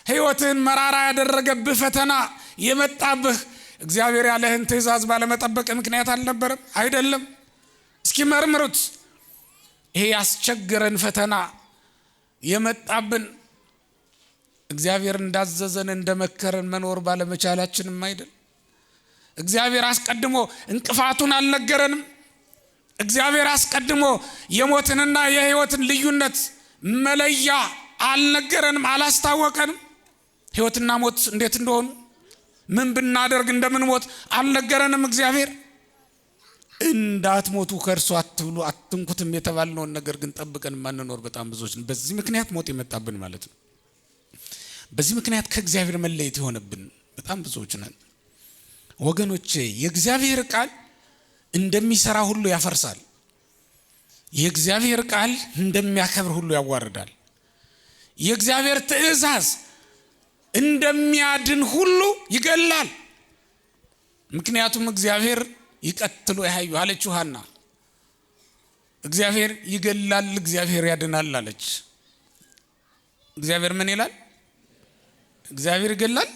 Speaker 1: ሕይወትህን መራራ ያደረገብህ ፈተና የመጣብህ እግዚአብሔር ያለህን ትእዛዝ ባለመጠበቅ ምክንያት አልነበረም? አይደለም። እስኪ መርምሩት። ይሄ ያስቸገረን ፈተና የመጣብን እግዚአብሔር እንዳዘዘን እንደመከረን መኖር ባለመቻላችንም አይደል? እግዚአብሔር አስቀድሞ እንቅፋቱን አልነገረንም? እግዚአብሔር አስቀድሞ የሞትንና የሕይወትን ልዩነት መለያ አልነገረንም? አላስታወቀንም? ሕይወትና ሞት እንዴት እንደሆኑ፣ ምን ብናደርግ እንደምንሞት አልነገረንም? እግዚአብሔር እንዳትሞቱ ከእርሱ አትብሉ አትንኩትም የተባልነውን ነገር ግን ጠብቀን የማንኖር በጣም ብዙዎች። በዚህ ምክንያት ሞት የመጣብን ማለት ነው። በዚህ ምክንያት ከእግዚአብሔር መለየት የሆነብን በጣም ብዙዎች ነን ወገኖቼ። የእግዚአብሔር ቃል እንደሚሰራ ሁሉ ያፈርሳል። የእግዚአብሔር ቃል እንደሚያከብር ሁሉ ያዋርዳል። የእግዚአብሔር ትእዛዝ እንደሚያድን ሁሉ ይገላል። ምክንያቱም እግዚአብሔር ይቀትሉ ያዩ አለች ሐና። እግዚአብሔር ይገላል፣ እግዚአብሔር ያድናል አለች። እግዚአብሔር ምን ይላል? እግዚአብሔር ይገላል፣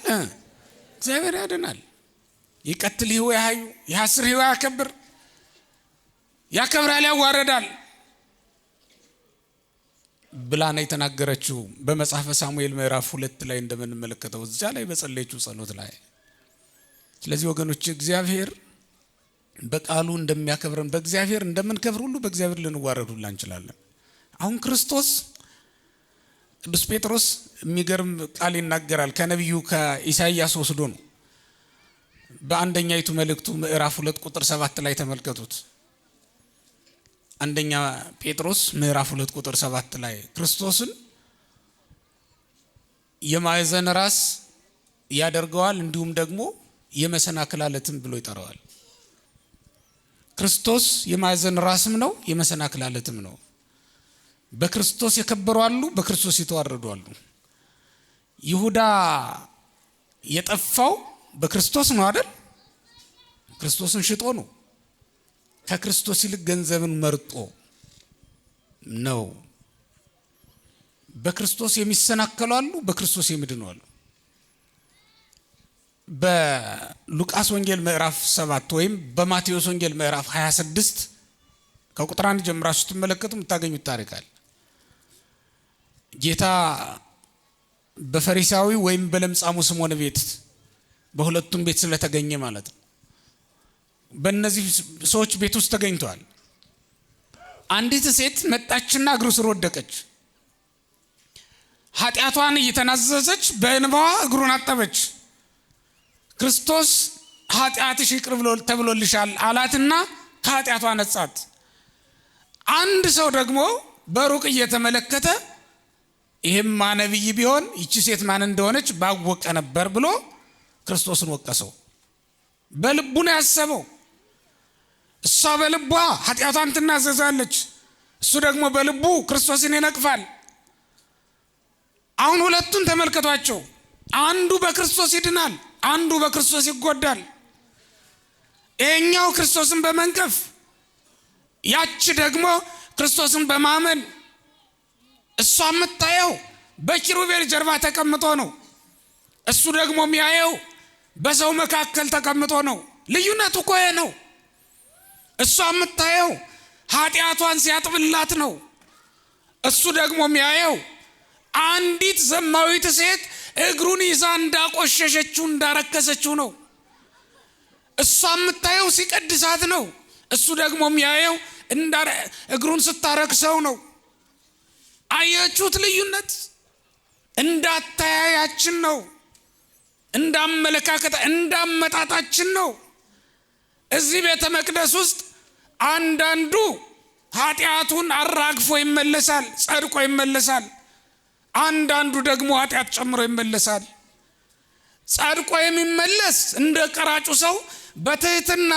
Speaker 1: እግዚአብሔር ያድናል። ይቀትል ይሁ ያዩ ያስር ይሁ ያከብር፣ ያከብራል፣ ያዋረዳል ብላ ነው የተናገረችው። በመጽሐፈ ሳሙኤል ምዕራፍ 2 ላይ እንደምንመለከተው እዚያ ላይ በጸለየችው ጸሎት ላይ። ስለዚህ ወገኖች፣ እግዚአብሔር በቃሉ እንደሚያከብረን፣ በእግዚአብሔር እንደምንከብር ሁሉ በእግዚአብሔር ልንዋረድ ሁላ እንችላለን። አሁን ክርስቶስ፣ ቅዱስ ጴጥሮስ የሚገርም ቃል ይናገራል። ከነቢዩ ከኢሳይያስ ወስዶ ነው። በአንደኛይቱ መልእክቱ ምዕራፍ 2 ቁጥር 7 ላይ ተመልከቱት። አንደኛ ጴጥሮስ ምዕራፍ 2 ቁጥር 7 ላይ ክርስቶስን የማዕዘን ራስ ያደርገዋል፣ እንዲሁም ደግሞ የመሰናክል ዓለትም ብሎ ይጠራዋል። ክርስቶስ የማዕዘን ራስም ነው፣ የመሰናክል ዓለትም ነው። በክርስቶስ የከበሩ አሉ፣ በክርስቶስ የተዋረዱ አሉ። ይሁዳ የጠፋው በክርስቶስ ነው አይደል? ክርስቶስን ሽጦ ነው። ከክርስቶስ ይልቅ ገንዘብን መርጦ ነው። በክርስቶስ የሚሰናከሉ አሉ፣ በክርስቶስ የሚድኑ አሉ። በሉቃስ ወንጌል ምዕራፍ 7 ወይም በማቴዎስ ወንጌል ምዕራፍ 26 ከቁጥር 1 ጀምራችሁ ስትመለከቱ የምታገኙት ታሪክ አለ። ጌታ በፈሪሳዊ ወይም በለምጻሙ ስምዖን ቤት፣ በሁለቱም ቤት ስለተገኘ ማለት ነው። በእነዚህ ሰዎች ቤት ውስጥ ተገኝተዋል። አንዲት ሴት መጣችና እግሩ ስር ወደቀች። ኃጢአቷን እየተናዘዘች በእንባዋ እግሩን አጠበች። ክርስቶስ ኃጢአትሽ ይቅር ተብሎልሻል አላትና ከኃጢአቷ ነጻት። አንድ ሰው ደግሞ በሩቅ እየተመለከተ ይህማ ነቢይ ቢሆን ይቺ ሴት ማን እንደሆነች ባወቀ ነበር ብሎ ክርስቶስን ወቀሰው። በልቡ ነው ያሰበው። እሷ በልቧ ኃጢአቷን ትናዘዛለች፣ እሱ ደግሞ በልቡ ክርስቶስን ይነቅፋል። አሁን ሁለቱን ተመልከቷቸው። አንዱ በክርስቶስ ይድናል፣ አንዱ በክርስቶስ ይጎዳል። ይሄኛው ክርስቶስን በመንቀፍ፣ ያቺ ደግሞ ክርስቶስን በማመን። እሷ የምታየው በኪሩቤል ጀርባ ተቀምጦ ነው። እሱ ደግሞ የሚያየው በሰው መካከል ተቀምጦ ነው። ልዩነቱ እኮ ይሄ ነው። እሷ የምታየው ኃጢአቷን ሲያጥብላት ነው። እሱ ደግሞ የሚያየው አንዲት ዘማዊት ሴት እግሩን ይዛ እንዳቆሸሸችው፣ እንዳረከሰችው ነው። እሷ የምታየው ሲቀድሳት ነው። እሱ ደግሞ የሚያየው እግሩን ስታረክሰው ነው። አያችሁት ልዩነት? እንዳተያያችን ነው። እንዳመለካከት እንዳመጣጣችን ነው። እዚህ ቤተ መቅደስ ውስጥ አንዳንዱ ኃጢአቱን አራግፎ ይመለሳል፣ ጸድቆ ይመለሳል። አንዳንዱ ደግሞ ኃጢአት ጨምሮ ይመለሳል። ጸድቆ የሚመለስ እንደ ቀራጩ ሰው በትህትና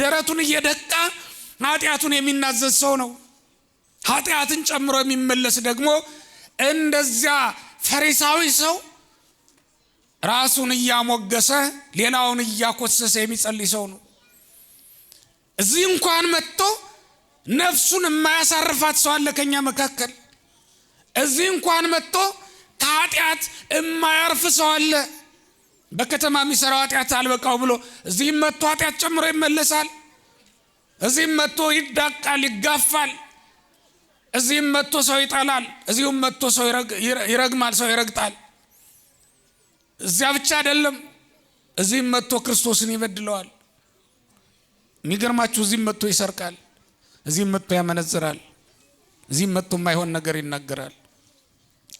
Speaker 1: ደረቱን እየደቃ ኃጢአቱን የሚናዘዝ ሰው ነው። ኃጢአትን ጨምሮ የሚመለስ ደግሞ እንደዚያ ፈሪሳዊ ሰው ራሱን እያሞገሰ ሌላውን እያኮሰሰ የሚጸልይ ሰው ነው። እዚህ እንኳን መጥቶ ነፍሱን የማያሳርፋት ሰው አለ ከኛ መካከል። እዚህ እንኳን መጥቶ ከኃጢአት የማያርፍ ሰው አለ። በከተማ የሚሰራው ኃጢአት አልበቃው ብሎ እዚህም መጥቶ ኃጢአት ጨምሮ ይመለሳል። እዚህም መጥቶ ይዳቃል፣ ይጋፋል። እዚህም መጥቶ ሰው ይጠላል። እዚሁም መጥቶ ሰው ይረግማል፣ ሰው ይረግጣል። እዚያ ብቻ አይደለም፣ እዚህም መጥቶ ክርስቶስን ይበድለዋል። የሚገርማችሁ እዚህም መጥቶ ይሰርቃል፣ እዚህም መጥቶ ያመነዝራል፣ እዚህም መጥቶ የማይሆን ነገር ይናገራል።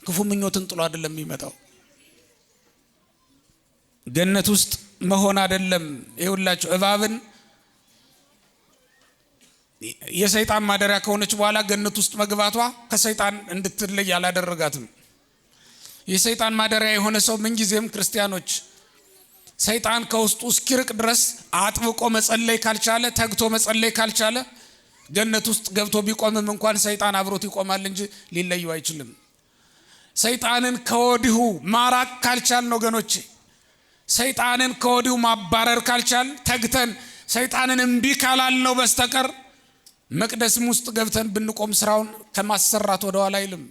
Speaker 1: ክፉ ምኞትን ጥሎ አይደለም የሚመጣው። ገነት ውስጥ መሆን አይደለም። ይኸውላችሁ እባብን የሰይጣን ማደሪያ ከሆነች በኋላ ገነት ውስጥ መግባቷ ከሰይጣን እንድትለይ አላደረጋትም። የሰይጣን ማደሪያ የሆነ ሰው ምንጊዜም ክርስቲያኖች ሰይጣን ከውስጡ እስኪርቅ ድረስ አጥብቆ መጸለይ ካልቻለ፣ ተግቶ መጸለይ ካልቻለ ገነት ውስጥ ገብቶ ቢቆምም እንኳን ሰይጣን አብሮት ይቆማል እንጂ ሊለዩ አይችልም። ሰይጣንን ከወዲሁ ማራቅ ካልቻልን ወገኖቼ፣ ሰይጣንን ከወዲሁ ማባረር ካልቻል፣ ተግተን ሰይጣንን እምቢ ካላልነው በስተቀር መቅደስም ውስጥ ገብተን ብንቆም ስራውን ከማሰራት ወደ ኋላ አይልም።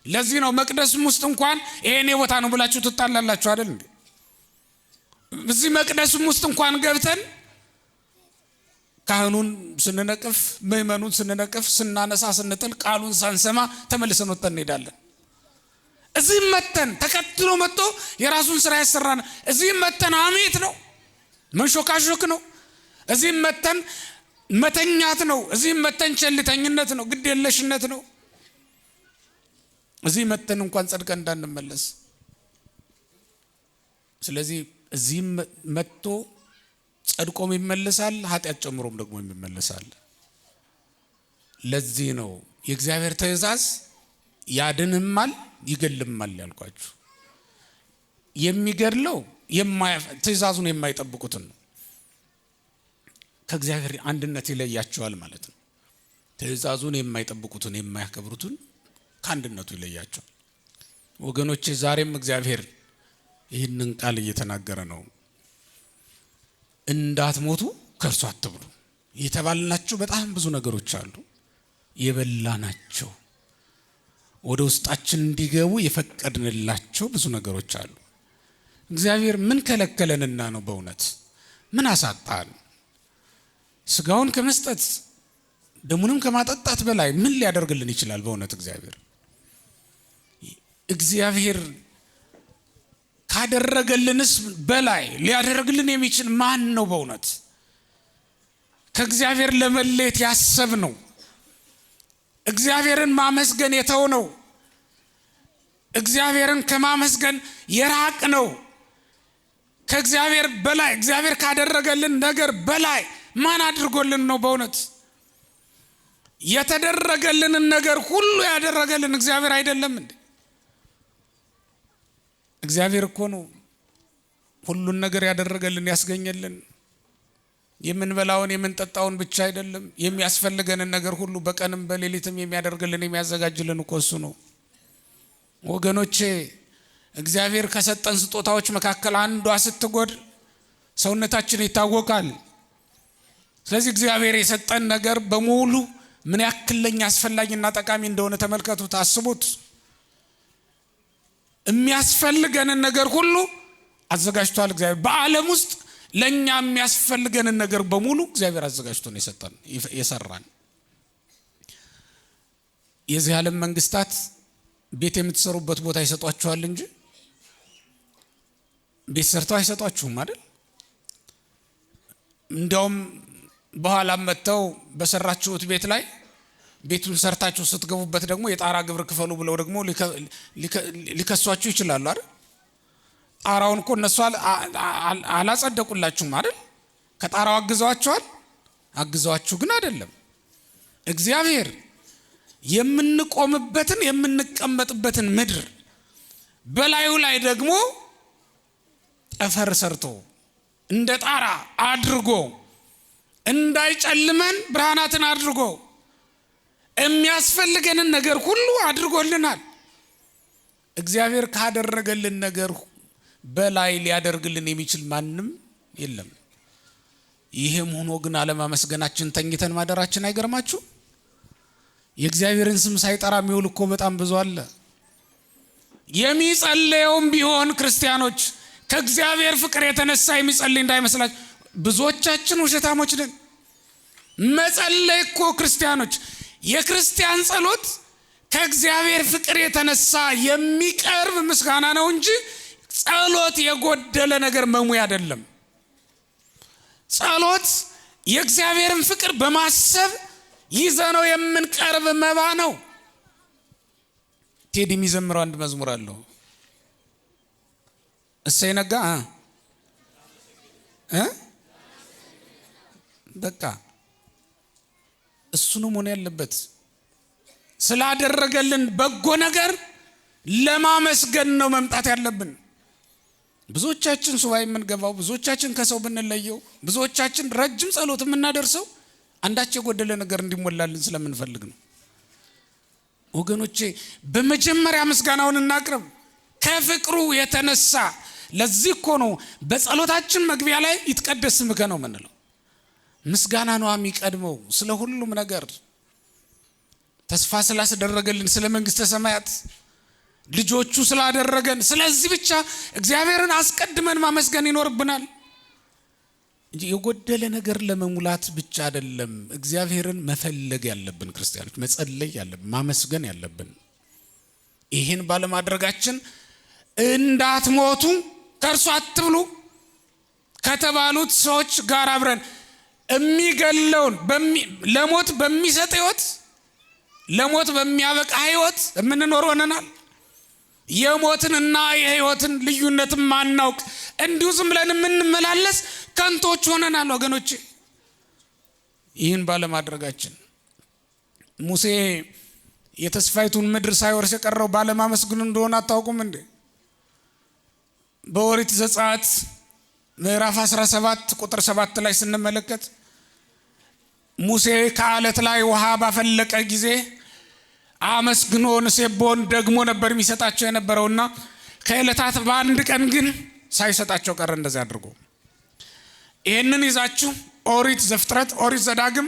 Speaker 1: ለዚህ ነው መቅደስም ውስጥ እንኳን ይሄ እኔ ቦታ ነው ብላችሁ ትጣላላችሁ አይደል እንዴ? እዚህ መቅደስም ውስጥ እንኳን ገብተን ካህኑን ስንነቅፍ፣ ምእመኑን ስንነቅፍ፣ ስናነሳ፣ ስንጥል፣ ቃሉን ሳንሰማ ተመልሰን ወጥተን እንሄዳለን። እዚህም መተን ተከትሎ መጥቶ የራሱን ስራ ያሰራን። እዚህም መተን ሐሜት ነው፣ መንሾካሾክ ነው። እዚህም መተን መተኛት ነው። እዚህም መተን ቸልተኝነት ነው፣ ግድ የለሽነት ነው። እዚህ መተን እንኳን ጸድቀን እንዳንመለስ። ስለዚህ እዚህም መጥቶ ጸድቆም ይመለሳል፣ ኃጢአት ጨምሮም ደግሞ ይመለሳል። ለዚህ ነው የእግዚአብሔር ትእዛዝ ያድንማል ይገልማል ያልኳችሁ። የሚገድለው ትእዛዙን የማይጠብቁትን ነው። ከእግዚአብሔር አንድነት ይለያቸዋል ማለት ነው። ትእዛዙን የማይጠብቁትን የማያከብሩትን ከአንድነቱ ይለያቸዋል። ወገኖቼ ዛሬም እግዚአብሔር ይህንን ቃል እየተናገረ ነው። እንዳትሞቱ ከእርሱ አትብሉ የተባልናቸው በጣም ብዙ ነገሮች አሉ። የበላናቸው ወደ ውስጣችን እንዲገቡ የፈቀድንላቸው ብዙ ነገሮች አሉ። እግዚአብሔር ምን ከለከለንና ነው? በእውነት ምን አሳጣን? ስጋውን ከመስጠት ደሙንም ከማጠጣት በላይ ምን ሊያደርግልን ይችላል? በእውነት እግዚአብሔር ካደረገልንስ በላይ ሊያደርግልን የሚችል ማን ነው? በእውነት ከእግዚአብሔር ለመለየት ያሰብነው፣ እግዚአብሔርን ማመስገን የተውነው፣ እግዚአብሔርን ከማመስገን የራቅነው፣ ከእግዚአብሔር በላይ እግዚአብሔር ካደረገልን ነገር በላይ ማን አድርጎልን ነው? በእውነት የተደረገልንን ነገር ሁሉ ያደረገልን እግዚአብሔር አይደለም እንዴ? እግዚአብሔር እኮ ነው ሁሉን ነገር ያደረገልን ያስገኘልን። የምንበላውን የምንጠጣውን ብቻ አይደለም፣ የሚያስፈልገንን ነገር ሁሉ በቀንም በሌሊትም የሚያደርግልን የሚያዘጋጅልን እኮ እሱ ነው። ወገኖቼ እግዚአብሔር ከሰጠን ስጦታዎች መካከል አንዷ ስትጎድል ሰውነታችን ይታወቃል። ስለዚህ እግዚአብሔር የሰጠን ነገር በሙሉ ምን ያክል ለኛ አስፈላጊና ጠቃሚ እንደሆነ ተመልከቱት፣ አስቡት። የሚያስፈልገንን ነገር ሁሉ አዘጋጅቷል እግዚአብሔር። በዓለም ውስጥ ለኛ የሚያስፈልገንን ነገር በሙሉ እግዚአብሔር አዘጋጅቶ ነው የሰጠን የሰራን። የዚህ ዓለም መንግስታት ቤት የምትሰሩበት ቦታ ይሰጧችኋል እንጂ ቤት ሰርተው አይሰጧችሁም አይደል? እንዲያውም በኋላም መጥተው በሰራችሁት ቤት ላይ ቤቱን ሰርታችሁ ስትገቡበት ደግሞ የጣራ ግብር ክፈሉ ብለው ደግሞ ሊከሷችሁ ይችላሉ አይደል? ጣራውን እኮ እነሱ አላጸደቁላችሁም አይደል? ከጣራው አግዘዋቸዋል? አግዘዋችሁ ግን አይደለም። እግዚአብሔር የምንቆምበትን የምንቀመጥበትን ምድር በላዩ ላይ ደግሞ ጠፈር ሰርቶ እንደ ጣራ አድርጎ እንዳይጨልመን ብርሃናትን አድርጎ የሚያስፈልገንን ነገር ሁሉ አድርጎልናል። እግዚአብሔር ካደረገልን ነገር በላይ ሊያደርግልን የሚችል ማንም የለም። ይህም ሆኖ ግን አለማመስገናችን ተኝተን ማደራችን አይገርማችሁ? የእግዚአብሔርን ስም ሳይጠራ የሚውል እኮ በጣም ብዙ አለ። የሚጸለየውም ቢሆን ክርስቲያኖች ከእግዚአብሔር ፍቅር የተነሳ የሚጸልይ እንዳይመስላችሁ። ብዙዎቻችን ውሸታሞች ነን። መጸለይ እኮ ክርስቲያኖች፣ የክርስቲያን ጸሎት ከእግዚአብሔር ፍቅር የተነሳ የሚቀርብ ምስጋና ነው እንጂ ጸሎት የጎደለ ነገር መሙያ አይደለም። ጸሎት የእግዚአብሔርን ፍቅር በማሰብ ይዘነው የምንቀርብ መባ ነው። ቴዲ የሚዘምረው አንድ መዝሙር አለው። እሰይ ነጋ እ በቃ እሱ ነው መሆን ያለበት። ስላደረገልን በጎ ነገር ለማመስገን ነው መምጣት ያለብን። ብዙዎቻችን ሱባኤ የምንገባው፣ ብዙዎቻችን ከሰው ብንለየው፣ ብዙዎቻችን ረጅም ጸሎት የምናደርሰው አንዳች የጎደለ ነገር እንዲሞላልን ስለምንፈልግ ነው። ወገኖቼ በመጀመሪያ ምስጋናውን እናቅርብ ከፍቅሩ የተነሳ። ለዚህ እኮ ነው በጸሎታችን መግቢያ ላይ ይትቀደስ ስምከ ነው የምንለው። ምስጋና ነው የሚቀድመው ስለ ሁሉም ነገር። ተስፋ ስላስደረገልን፣ ስለ መንግስተ ሰማያት ልጆቹ ስላደረገን፣ ስለዚህ ብቻ እግዚአብሔርን አስቀድመን ማመስገን ይኖርብናል እንጂ የጎደለ ነገር ለመሙላት ብቻ አይደለም። እግዚአብሔርን መፈለግ ያለብን ክርስቲያኖች፣ መጸለይ ያለብን፣ ማመስገን ያለብን። ይህን ባለማድረጋችን እንዳትሞቱ ከእርሱ አትብሉ ከተባሉት ሰዎች ጋር አብረን የሚገለውን ለሞት በሚሰጥ ሕይወት፣ ለሞት በሚያበቃ ሕይወት የምንኖር ሆነናል። የሞትንና የሕይወትን ልዩነትን ማናውቅ እንዲሁ ዝም ብለን የምንመላለስ ከንቶች ሆነናል ወገኖቼ። ይህን ባለማድረጋችን ሙሴ የተስፋይቱን ምድር ሳይወርስ የቀረው ባለማመስገኑ እንደሆነ አታውቁም እንዴ? በኦሪት ዘጸአት ምዕራፍ 17 ቁጥር 7 ላይ ስንመለከት ሙሴ ከአለት ላይ ውሃ ባፈለቀ ጊዜ አመስግኖ ንሴቦን ደግሞ ነበር የሚሰጣቸው የነበረውና ከዕለታት በአንድ ቀን ግን ሳይሰጣቸው ቀረ። እንደዚያ አድርጎ ይህንን ይዛችሁ ኦሪት ዘፍጥረት፣ ኦሪት ዘዳግም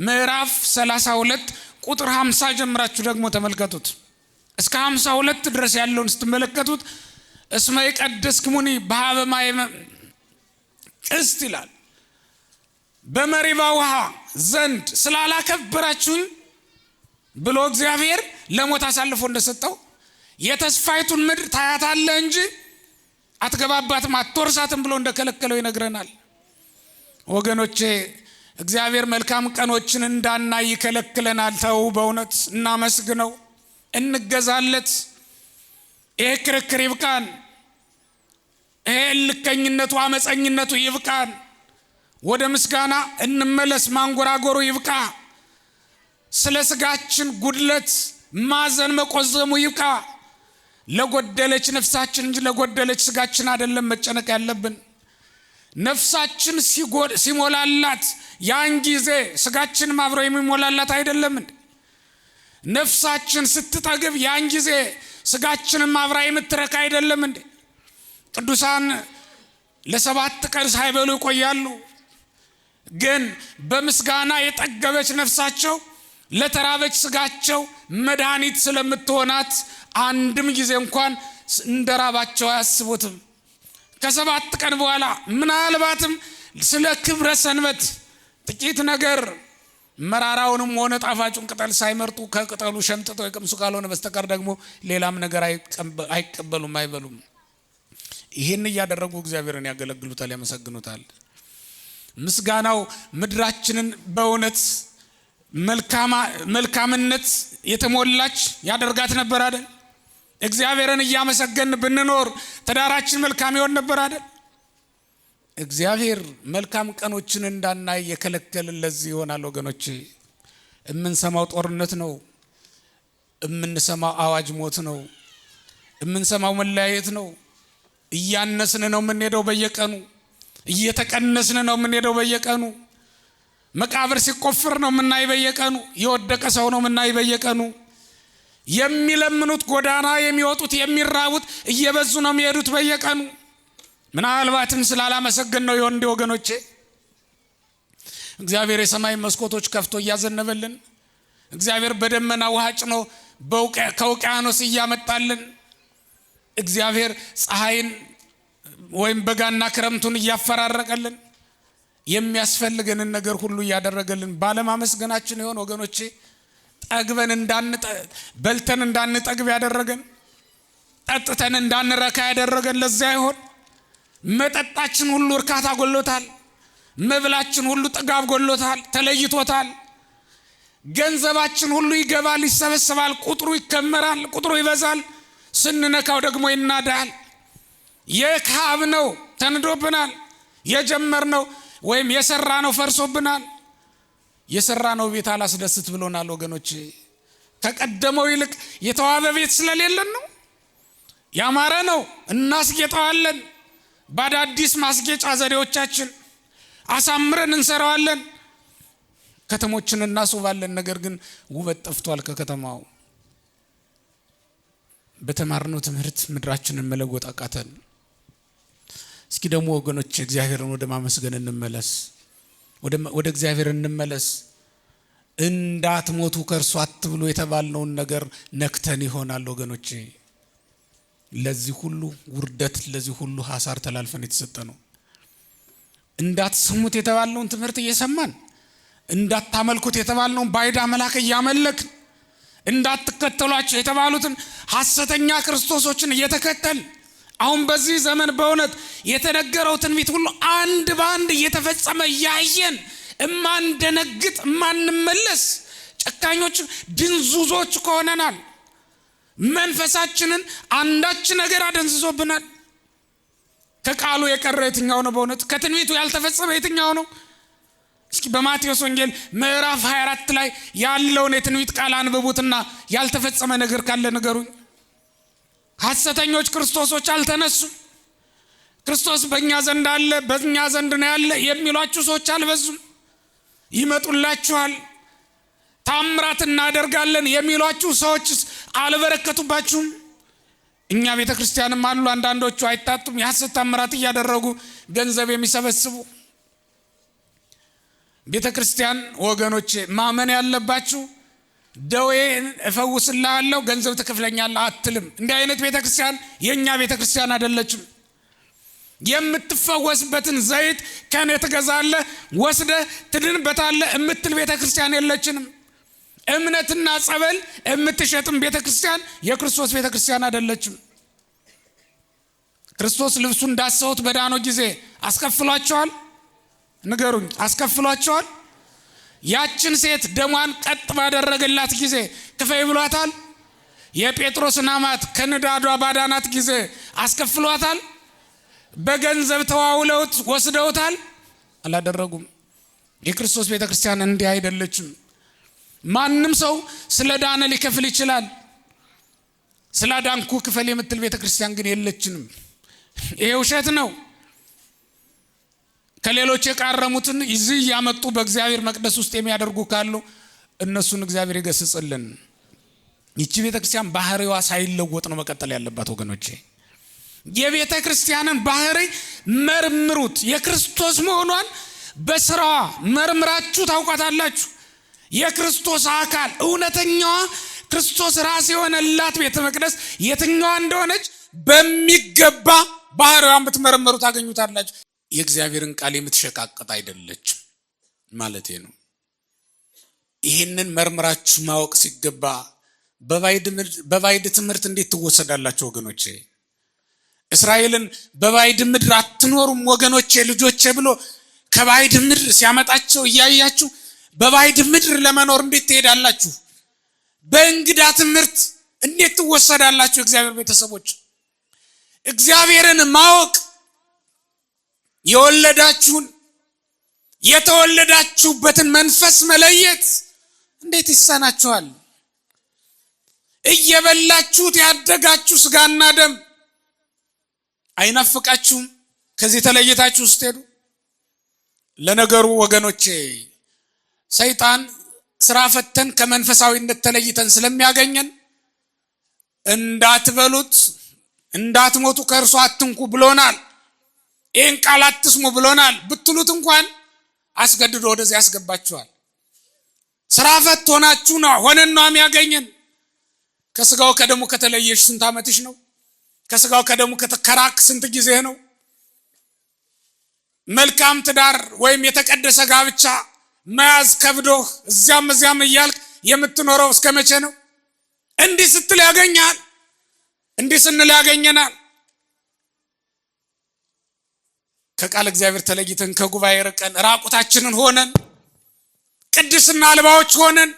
Speaker 1: ምዕራፍ 32 ቁጥር 50 ጀምራችሁ ደግሞ ተመልከቱት። እስከ 52 ድረስ ያለውን ስትመለከቱት እስመ ይቀድስክሙኒ በኀበ ማየ ቅስት ይላል። በመሪባ ውሃ ዘንድ ስላላከበራችሁኝ ብሎ እግዚአብሔር ለሞት አሳልፎ እንደሰጠው የተስፋይቱን ምድር ታያታለህ እንጂ አትገባባትም፣ አትወርሳትም ብሎ እንደከለከለው ይነግረናል። ወገኖቼ እግዚአብሔር መልካም ቀኖችን እንዳናይ ይከለክለናል። ተው፣ በእውነት እናመስግነው፣ እንገዛለት። ይሄ ክርክር ይብቃን። ይሄ እልከኝነቱ፣ አመፀኝነቱ ይብቃን። ወደ ምስጋና እንመለስ። ማንጎራጎሩ ይብቃ። ስለ ስጋችን ጉድለት ማዘን መቆዘሙ ይብቃ። ለጎደለች ነፍሳችን እንጂ ለጎደለች ስጋችን አይደለም መጨነቅ ያለብን። ነፍሳችን ሲሞላላት ያን ጊዜ ስጋችንም አብሮ የሚሞላላት አይደለም እንዴ? ነፍሳችን ስትጠግብ ያን ጊዜ ስጋችንም አብራ የምትረካ አይደለም እንዴ? ቅዱሳን ለ7 ቀን ሳይበሉ ይቆያሉ። ግን በምስጋና የጠገበች ነፍሳቸው ለተራበች ስጋቸው መድኃኒት ስለምትሆናት አንድም ጊዜ እንኳን እንደራባቸው አያስቡትም። ከ7 ቀን በኋላ ምናልባትም ስለ ክብረ ሰንበት ጥቂት ነገር መራራውንም ሆነ ጣፋጩን ቅጠል ሳይመርጡ ከቅጠሉ ሸምጥተው የቀምሱ ካልሆነ በስተቀር ደግሞ ሌላም ነገር አይቀበሉም፣ አይበሉም። ይህን እያደረጉ እግዚአብሔርን ያገለግሉታል፣ ያመሰግኑታል። ምስጋናው ምድራችንን በእውነት መልካምነት የተሞላች ያደርጋት ነበር አይደል? እግዚአብሔርን እያመሰገን ብንኖር ትዳራችን መልካም ይሆን ነበር አይደል? እግዚአብሔር መልካም ቀኖችን እንዳናይ የከለከልን ለዚህ ይሆናል ወገኖቼ። የምንሰማው ጦርነት ነው። የምንሰማው አዋጅ ሞት ነው። የምንሰማው መለያየት ነው። እያነስን ነው የምንሄደው በየቀኑ፣ እየተቀነስን ነው የምንሄደው በየቀኑ። መቃብር ሲቆፍር ነው የምናይ በየቀኑ። የወደቀ ሰው ነው የምናይ በየቀኑ። የሚለምኑት፣ ጎዳና የሚወጡት፣ የሚራቡት እየበዙ ነው የሚሄዱት በየቀኑ። ምናልባትም ስላላመሰገን ነው ይሆን እንዲህ ወገኖቼ። እግዚአብሔር የሰማይ መስኮቶች ከፍቶ እያዘነበልን፣ እግዚአብሔር በደመና ውሃ ጭኖ ከውቅያኖስ እያመጣልን፣ እግዚአብሔር ፀሐይን ወይም በጋና ክረምቱን እያፈራረቀልን፣ የሚያስፈልገንን ነገር ሁሉ እያደረገልን ባለማመስገናችን ይሆን ወገኖቼ? ጠግበን በልተን እንዳንጠግብ ያደረገን፣ ጠጥተን እንዳንረካ ያደረገን ለዚያ ይሆን? መጠጣችን ሁሉ እርካታ ጎሎታል። መብላችን ሁሉ ጥጋብ ጎሎታል፣ ተለይቶታል። ገንዘባችን ሁሉ ይገባል፣ ይሰበሰባል፣ ቁጥሩ ይከመራል፣ ቁጥሩ ይበዛል። ስንነካው ደግሞ ይናዳል። የካብ ነው ተንዶብናል። የጀመርነው ወይም የሰራነው ፈርሶብናል። የሰራነው ቤት አላስደስት ብሎናል ወገኖቼ። ከቀደመው ይልቅ የተዋበ ቤት ስለሌለን ነው። ያማረ ነው፣ እናስጌጠዋለን። በአዳዲስ ማስጌጫ ዘዴዎቻችን አሳምረን እንሰራዋለን። ከተሞችን እናስውባለን። ነገር ግን ውበት ጠፍቷል ከከተማው። በተማርነው ትምህርት ምድራችንን መለወጥ አቃተን። እስኪ ደግሞ ወገኖች እግዚአብሔርን ወደ ማመስገን እንመለስ፣ ወደ እግዚአብሔር እንመለስ። እንዳትሞቱ ከእርሱ አትብሉ የተባልነውን ነገር ነክተን ይሆናል ወገኖቼ። ለዚህ ሁሉ ውርደት፣ ለዚህ ሁሉ ሐሳር ተላልፈን የተሰጠ ነው። እንዳትሰሙት የተባልነውን ትምህርት እየሰማን፣ እንዳታመልኩት የተባልነውን ባዕድ አምላክ እያመለክን፣ እንዳትከተሏቸው የተባሉትን ሐሰተኛ ክርስቶሶችን እየተከተል፣ አሁን በዚህ ዘመን በእውነት የተነገረው ትንቢት ሁሉ አንድ በአንድ እየተፈጸመ እያየን እማንደነግጥ፣ እማንመለስ ጨካኞች ድንዙዞች ከሆነናል። መንፈሳችንን አንዳች ነገር አደንዝዞብናል። ከቃሉ የቀረ የትኛው ነው? በእውነት ከትንቢቱ ያልተፈጸመ የትኛው ነው? እስኪ በማቴዎስ ወንጌል ምዕራፍ 24 ላይ ያለውን የትንቢት ቃል አንብቡትና ያልተፈጸመ ነገር ካለ ንገሩኝ። ሐሰተኞች ክርስቶሶች አልተነሱም። ክርስቶስ በእኛ ዘንድ አለ፣ በእኛ ዘንድ ነው ያለ የሚሏችሁ ሰዎች አልበዙም። ይመጡላችኋል። ታምራት እናደርጋለን የሚሏችሁ ሰዎችስ አልበረከቱባችሁም? እኛ ቤተ ክርስቲያንም አሉ አንዳንዶቹ አይታጡም፣ የሐሰት ታምራት እያደረጉ ገንዘብ የሚሰበስቡ። ቤተ ክርስቲያን ወገኖቼ ማመን ያለባችሁ ደዌን እፈውስልሃለሁ ገንዘብ ትከፍለኛለህ አትልም። እንዲህ አይነት ቤተ ክርስቲያን የእኛ ቤተ ክርስቲያን አይደለችም። የምትፈወስበትን ዘይት ከኔ ትገዛለህ ወስደህ ትድንበታለህ የምትል ቤተ ክርስቲያን የለችንም። እምነትና ጸበል የምትሸጥም ቤተ ክርስቲያን የክርስቶስ ቤተ ክርስቲያን አይደለችም። ክርስቶስ ልብሱን ዳሰውት በዳኖ ጊዜ አስከፍሏቸዋል? ንገሩኝ፣ አስከፍሏቸዋል? ያችን ሴት ደሟን ቀጥ ባደረገላት ጊዜ ክፈይ ብሏታል? የጴጥሮስን አማት ከንዳዷ ባዳናት ጊዜ አስከፍሏታል? በገንዘብ ተዋውለውት ወስደውታል? አላደረጉም። የክርስቶስ ቤተ ክርስቲያን እንዲህ አይደለችም። ማንም ሰው ስለ ዳነ ሊከፍል ይችላል። ስለ ዳንኩ ክፈል የምትል ቤተ ክርስቲያን ግን የለችንም። ይሄ ውሸት ነው። ከሌሎች የቃረሙትን እዚህ እያመጡ በእግዚአብሔር መቅደስ ውስጥ የሚያደርጉ ካሉ እነሱን እግዚአብሔር ይገስጽልን። ይቺ ቤተ ክርስቲያን ባህሪዋ ሳይለወጥ ነው መቀጠል ያለባት ወገኖቼ። የቤተ ክርስቲያንን ባህሪ መርምሩት። የክርስቶስ መሆኗን በስራዋ መርምራችሁ ታውቋታላችሁ። የክርስቶስ አካል እውነተኛዋ ክርስቶስ ራስ የሆነላት ቤተ መቅደስ የትኛዋ እንደሆነች በሚገባ ባህሪዋን ብትመረመሩ ታገኙታላችሁ። የእግዚአብሔርን ቃል የምትሸቃቅጥ አይደለችም ማለቴ ነው። ይህንን መርምራችሁ ማወቅ ሲገባ በባዕድ ትምህርት እንዴት ትወሰዳላችሁ ወገኖቼ? እስራኤልን በባዕድ ምድር አትኖሩም ወገኖቼ ልጆቼ ብሎ ከባዕድ ምድር ሲያመጣቸው እያያችሁ በባዕድ ምድር ለመኖር እንዴት ትሄዳላችሁ? በእንግዳ ትምህርት እንዴት ትወሰዳላችሁ? እግዚአብሔር ቤተሰቦች፣ እግዚአብሔርን ማወቅ የወለዳችሁን የተወለዳችሁበትን መንፈስ መለየት እንዴት ይሳናችኋል? እየበላችሁት ያደጋችሁ ስጋና ደም አይናፍቃችሁም? ከዚህ ተለይታችሁ ስትሄዱ። ለነገሩ ወገኖቼ ሰይጣን ስራ ፈተን ከመንፈሳዊነት ተለይተን ስለሚያገኘን እንዳትበሉት እንዳትሞቱ ከእርሱ አትንኩ ብሎናል። ይህን ቃል አትስሙ ብሎናል ብትሉት እንኳን አስገድዶ ወደዚህ ያስገባችኋል። ስራ ፈት ሆናችሁ ነው ሆነን ነው የሚያገኘን። ከስጋው ከደሙ ከተለየሽ ስንት ዓመትሽ ነው? ከስጋው ከደሙ ከራቅ ስንት ጊዜ ነው? መልካም ትዳር ወይም የተቀደሰ ጋብቻ መያዝ ከብዶህ እዚያም እዚያም እያልክ የምትኖረው እስከ መቼ ነው? እንዲህ ስትል ያገኛል፣ እንዲህ ስንል ያገኘናል። ከቃል እግዚአብሔር ተለይተን ከጉባኤ ርቀን ራቁታችንን ሆነን ቅድስና አልባዎች ሆነን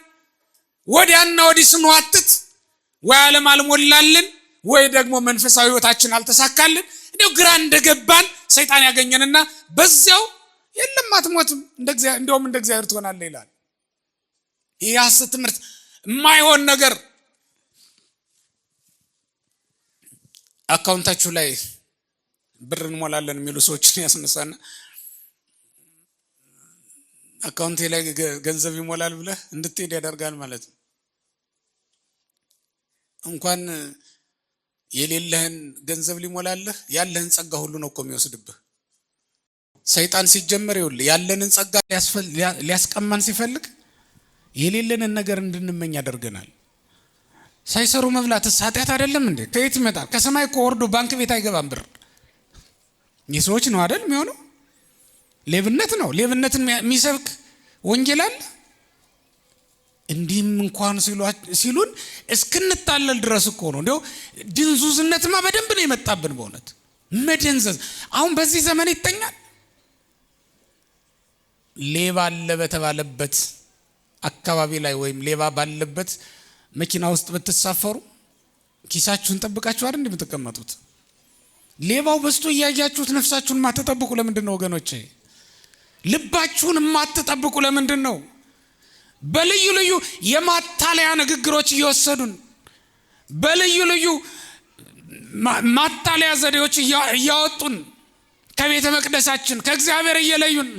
Speaker 1: ወዲያና ወዲህ ስንዋትት ወይ ዓለም አልሞላልን ወይ ደግሞ መንፈሳዊ ሕይወታችን አልተሳካልን። እንደው ግራ እንደገባን ሰይጣን ያገኘንና በዚያው የለም አትሞትም፣ እንደውም እንደ እግዚአብሔር ትሆናለህ ይላል። ይህ የሐሰት ትምህርት የማይሆን ነገር አካውንታችሁ ላይ ብር እንሞላለን የሚሉ ሰዎችን ያስነሳና አካውንቴ ላይ ገንዘብ ይሞላል ብለህ እንድትሄድ ያደርጋል ማለት ነው። እንኳን የሌለህን ገንዘብ ሊሞላልህ ያለህን ጸጋ ሁሉ ነው እኮ የሚወስድብህ። ሰይጣን ሲጀመር ይኸውልህ ያለንን ጸጋ ሊያስቀማን ሲፈልግ የሌለንን ነገር እንድንመኝ ያደርገናል። ሳይሰሩ መብላትስ ኃጢአት አይደለም እንዴ? ከየት ይመጣል? ከሰማይ እኮ ወርዶ ባንክ ቤት አይገባም ብር። የሰዎች ነው አይደል የሚሆነው? ሌብነት ነው። ሌብነትን የሚሰብክ ወንጌል አለ? እንዲህም እንኳን ሲሉን እስክንታለል ድረስ እኮ ነው። እንዲያው ድንዙዝነትማ በደንብ ነው የመጣብን። በእውነት መደንዘዝ አሁን በዚህ ዘመን ይተኛል። ሌባ አለ በተባለበት አካባቢ ላይ ወይም ሌባ ባለበት መኪና ውስጥ ብትሳፈሩ ኪሳችሁን ጠብቃችሁ አይደል እንደምትቀመጡት? ሌባው በዝቶ እያያችሁት ነፍሳችሁን ማትጠብቁ ለምንድን ነው ወገኖቼ? ልባችሁን ማትጠብቁ ለምንድን ነው? በልዩ ልዩ የማታለያ ንግግሮች እየወሰዱን፣ በልዩ ልዩ ማታለያ ዘዴዎች እያወጡን፣ ከቤተ መቅደሳችን ከእግዚአብሔር እየለዩን፣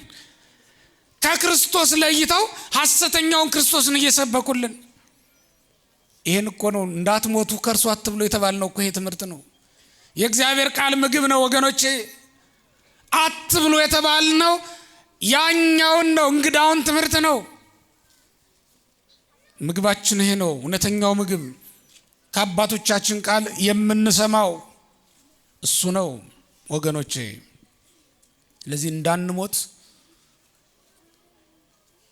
Speaker 1: ከክርስቶስ ለይተው ሐሰተኛውን ክርስቶስን እየሰበኩልን። ይሄን እኮ ነው እንዳትሞቱ ከእርሱ አትብሉ የተባልነው እኮ ይሄ ትምህርት ነው። የእግዚአብሔር ቃል ምግብ ነው ወገኖቼ። አትብሉ የተባልነው ያኛውን ነው፣ እንግዳውን ትምህርት ነው። ምግባችን ይሄ ነው፣ እውነተኛው ምግብ ከአባቶቻችን ቃል የምንሰማው እሱ ነው ወገኖቼ። ስለዚህ እንዳንሞት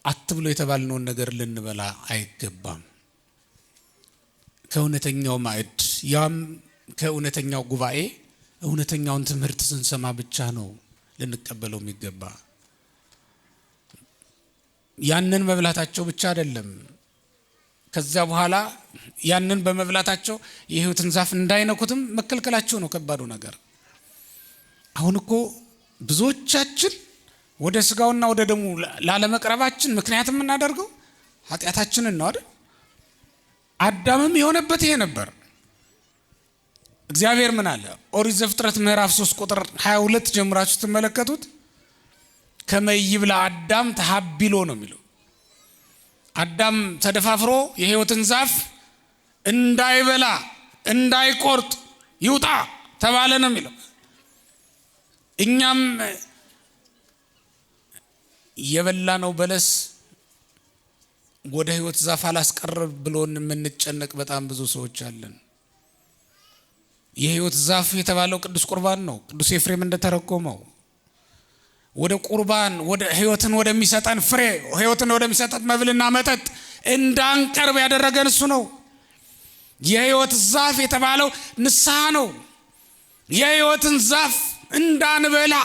Speaker 1: አትብሎ የተባልነውን ነገር ልንበላ አይገባም። ከእውነተኛው ማዕድ ያም ከእውነተኛው ጉባኤ እውነተኛውን ትምህርት ስንሰማ ብቻ ነው ልንቀበለው የሚገባ። ያንን መብላታቸው ብቻ አይደለም፣ ከዚያ በኋላ ያንን በመብላታቸው የሕይወትን ዛፍ እንዳይነኩትም መከልከላቸው ነው ከባዱ ነገር። አሁን እኮ ብዙዎቻችን ወደ ስጋውና ወደ ደሙ ላለመቅረባችን ምክንያት የምናደርገው ኃጢአታችንን ነው አይደል? አዳምም የሆነበት ይሄ ነበር። እግዚአብሔር ምን አለ? ኦሪት ዘፍጥረት ምዕራፍ 3 ቁጥር 22 ጀምራችሁ ስትመለከቱት ከመይብላ አዳም ተሀቢሎ ነው የሚለው። አዳም ተደፋፍሮ የሕይወትን ዛፍ እንዳይበላ እንዳይቆርጥ ይውጣ ተባለ ነው የሚለው። እኛም የበላነው በለስ ወደ ሕይወት ዛፍ አላስቀርብ ብሎን የምንጨነቅ በጣም ብዙ ሰዎች አለን። የሕይወት ዛፍ የተባለው ቅዱስ ቁርባን ነው። ቅዱስ ኤፍሬም እንደተረጎመው ወደ ቁርባን ወደ ሕይወትን ወደሚሰጠን ፍሬ ሕይወትን ወደሚሰጠን መብልና መጠጥ እንዳንቀርብ ያደረገን እሱ ነው። የሕይወት ዛፍ የተባለው ንስሐ ነው። የሕይወትን ዛፍ እንዳንበላ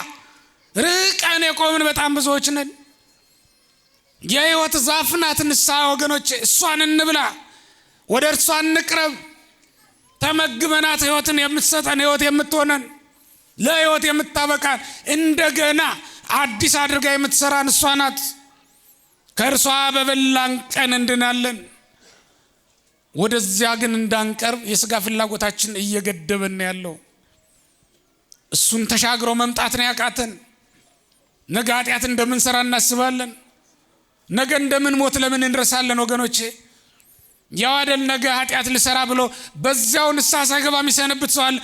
Speaker 1: ርቀን የቆምን በጣም ብዙዎች ነን። የሕይወት ዛፍ ናት ንስሐ ወገኖች፣ እሷን እንብላ፣ ወደ እርሷ እንቅረብ። ተመግበናት ሕይወትን የምትሰጠን ሕይወት የምትሆነን ለሕይወት የምታበቃን እንደገና አዲስ አድርጋ የምትሰራን እሷ ናት። ከእርሷ በበላን ቀን እንድናለን። ወደዚያ ግን እንዳንቀርብ የስጋ ፍላጎታችን እየገደበን ያለው። እሱን ተሻግሮ መምጣት ነው ያቃተን። ነገ ኃጢአት እንደምንሰራ እናስባለን። ነገ እንደምንሞት ለምን እንረሳለን? ወገኖቼ ያው አይደል ነገ ኃጢአት ልሰራ ብሎ በዚያው ንስሐ ሳይገባ የሚሰነብት ሰው አለ።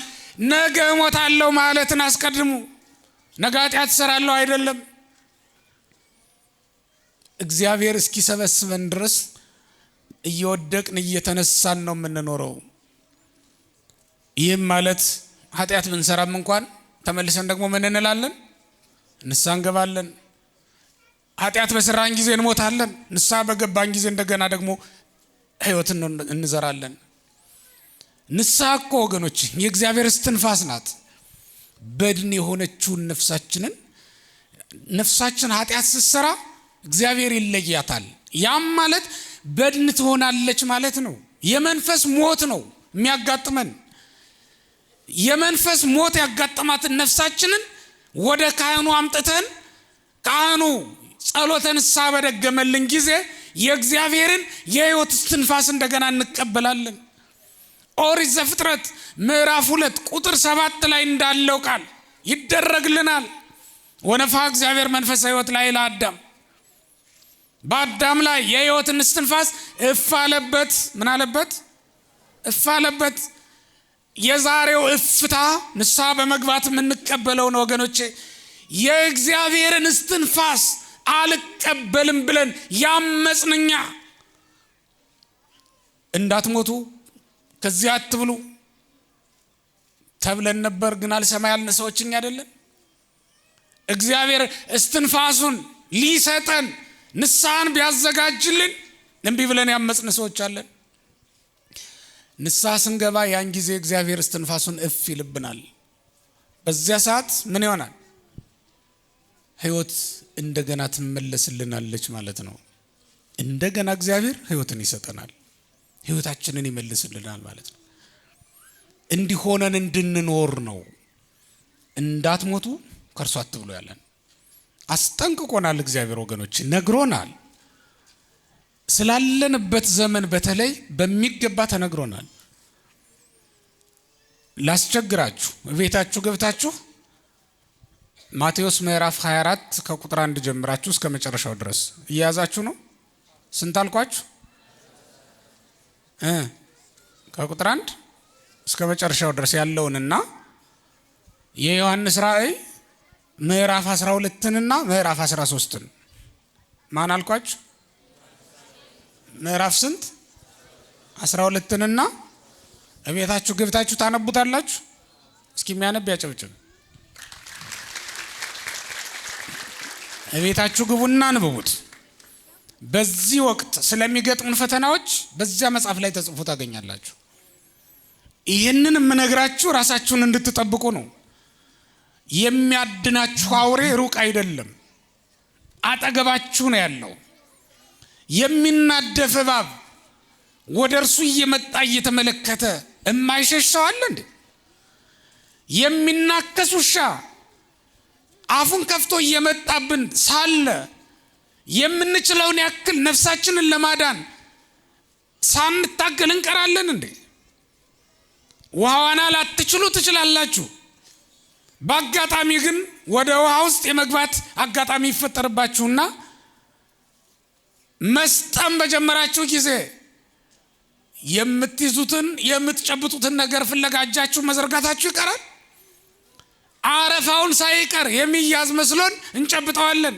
Speaker 1: ነገ እሞታለሁ ማለትን አስቀድሙ። ነገ ኃጢአት እሰራለሁ አይደለም። እግዚአብሔር እስኪሰበስበን ድረስ እየወደቅን እየተነሳን ነው የምንኖረው። ይህም ማለት ኃጢአት ብንሰራም እንኳን ተመልሰን ደግሞ ምን እንላለን? ንስሐ እንገባለን። ኃጢአት በሰራን ጊዜ እንሞታለን። ንስሐ በገባን ጊዜ እንደገና ደግሞ ሕይወትን እንዘራለን። ንስሐ እኮ ወገኖች የእግዚአብሔር እስትንፋስ ናት። በድን የሆነችውን ነፍሳችንን፣ ነፍሳችን ኃጢአት ስትሰራ እግዚአብሔር ይለያታል። ያም ማለት በድን ትሆናለች ማለት ነው። የመንፈስ ሞት ነው የሚያጋጥመን። የመንፈስ ሞት ያጋጠማትን ነፍሳችንን ወደ ካህኑ አምጥተን ካህኑ ጸሎተ ንስሐ በደገመልን ጊዜ የእግዚአብሔርን የሕይወት እስትንፋስ እንደገና እንቀበላለን። ኦሪት ዘፍጥረት ምዕራፍ 2 ቁጥር 7 ላይ እንዳለው ቃል ይደረግልናል። ወነፋ እግዚአብሔር መንፈሰ ሕይወት ላይ ለአዳም፣ በአዳም ላይ የሕይወትን እስትንፋስ እፍ አለበት። ምን አለበት? እፍ አለበት። የዛሬው እፍታ ንስሐ በመግባት የምንቀበለው ነው ወገኖቼ። የእግዚአብሔርን እስትንፋስ አልቀበልም ብለን ያመጽንኛ እንዳትሞቱ ከዚያ አትብሉ ተብለን ነበር፣ ግን አልሰማ ያልን ሰዎች እኛ አይደለን? እግዚአብሔር እስትንፋሱን ሊሰጠን ንስሐን ቢያዘጋጅልን እምቢ ብለን ያመጽን ሰዎች አለን። ንስሐ ስንገባ ያን ጊዜ እግዚአብሔር እስትንፋሱን እፍ ይልብናል። በዚያ ሰዓት ምን ይሆናል? ሕይወት እንደገና ትመለስልናለች ማለት ነው። እንደገና እግዚአብሔር ሕይወትን ይሰጠናል። ሕይወታችንን ይመልስልናል ማለት ነው። እንዲሆነን እንድንኖር ነው። እንዳትሞቱ ከእርሷ አትብሉ ያለን አስጠንቅቆናል። እግዚአብሔር ወገኖች ነግሮናል። ስላለንበት ዘመን በተለይ በሚገባ ተነግሮናል። ላስቸግራችሁ፣ ቤታችሁ ገብታችሁ ማቴዎስ ምዕራፍ 24 ከቁጥር 1 ጀምራችሁ እስከ መጨረሻው ድረስ እየያዛችሁ ነው። ስንት አልኳችሁ? ከቁጥር 1 እስከ መጨረሻው ድረስ ያለውንና የዮሐንስ ራእይ ምዕራፍ 12ንና ምዕራፍ 13ን ማን አልኳችሁ? ምዕራፍ ስንት? 12ንና እቤታችሁ ገብታችሁ ታነቡታላችሁ። እስኪ የሚያነብ ያጨብጭብ። እቤታችሁ ግቡና አንብቡት። በዚህ ወቅት ስለሚገጥሙን ፈተናዎች በዚያ መጽሐፍ ላይ ተጽፎ ታገኛላችሁ። ይህንን የምነግራችሁ ራሳችሁን እንድትጠብቁ ነው። የሚያድናችሁ አውሬ ሩቅ አይደለም፣ አጠገባችሁ ነው ያለው። የሚናደፍ እባብ ወደ እርሱ እየመጣ እየተመለከተ የማይሸሽ ሰው አለ እንዴ? የሚናከስ ውሻ አፉን ከፍቶ እየመጣብን ሳለ የምንችለውን ያክል ነፍሳችንን ለማዳን ሳንታገል እንቀራለን እንዴ? ውሃ ዋና ላትችሉ ትችላላችሁ። በአጋጣሚ ግን ወደ ውሃ ውስጥ የመግባት አጋጣሚ ይፈጠርባችሁና መስጠም በጀመራችሁ ጊዜ የምትይዙትን የምትጨብጡትን ነገር ፍለጋ እጃችሁ መዘርጋታችሁ ይቀራል። አረፋውን ሳይቀር የሚያዝ መስሎን እንጨብጠዋለን።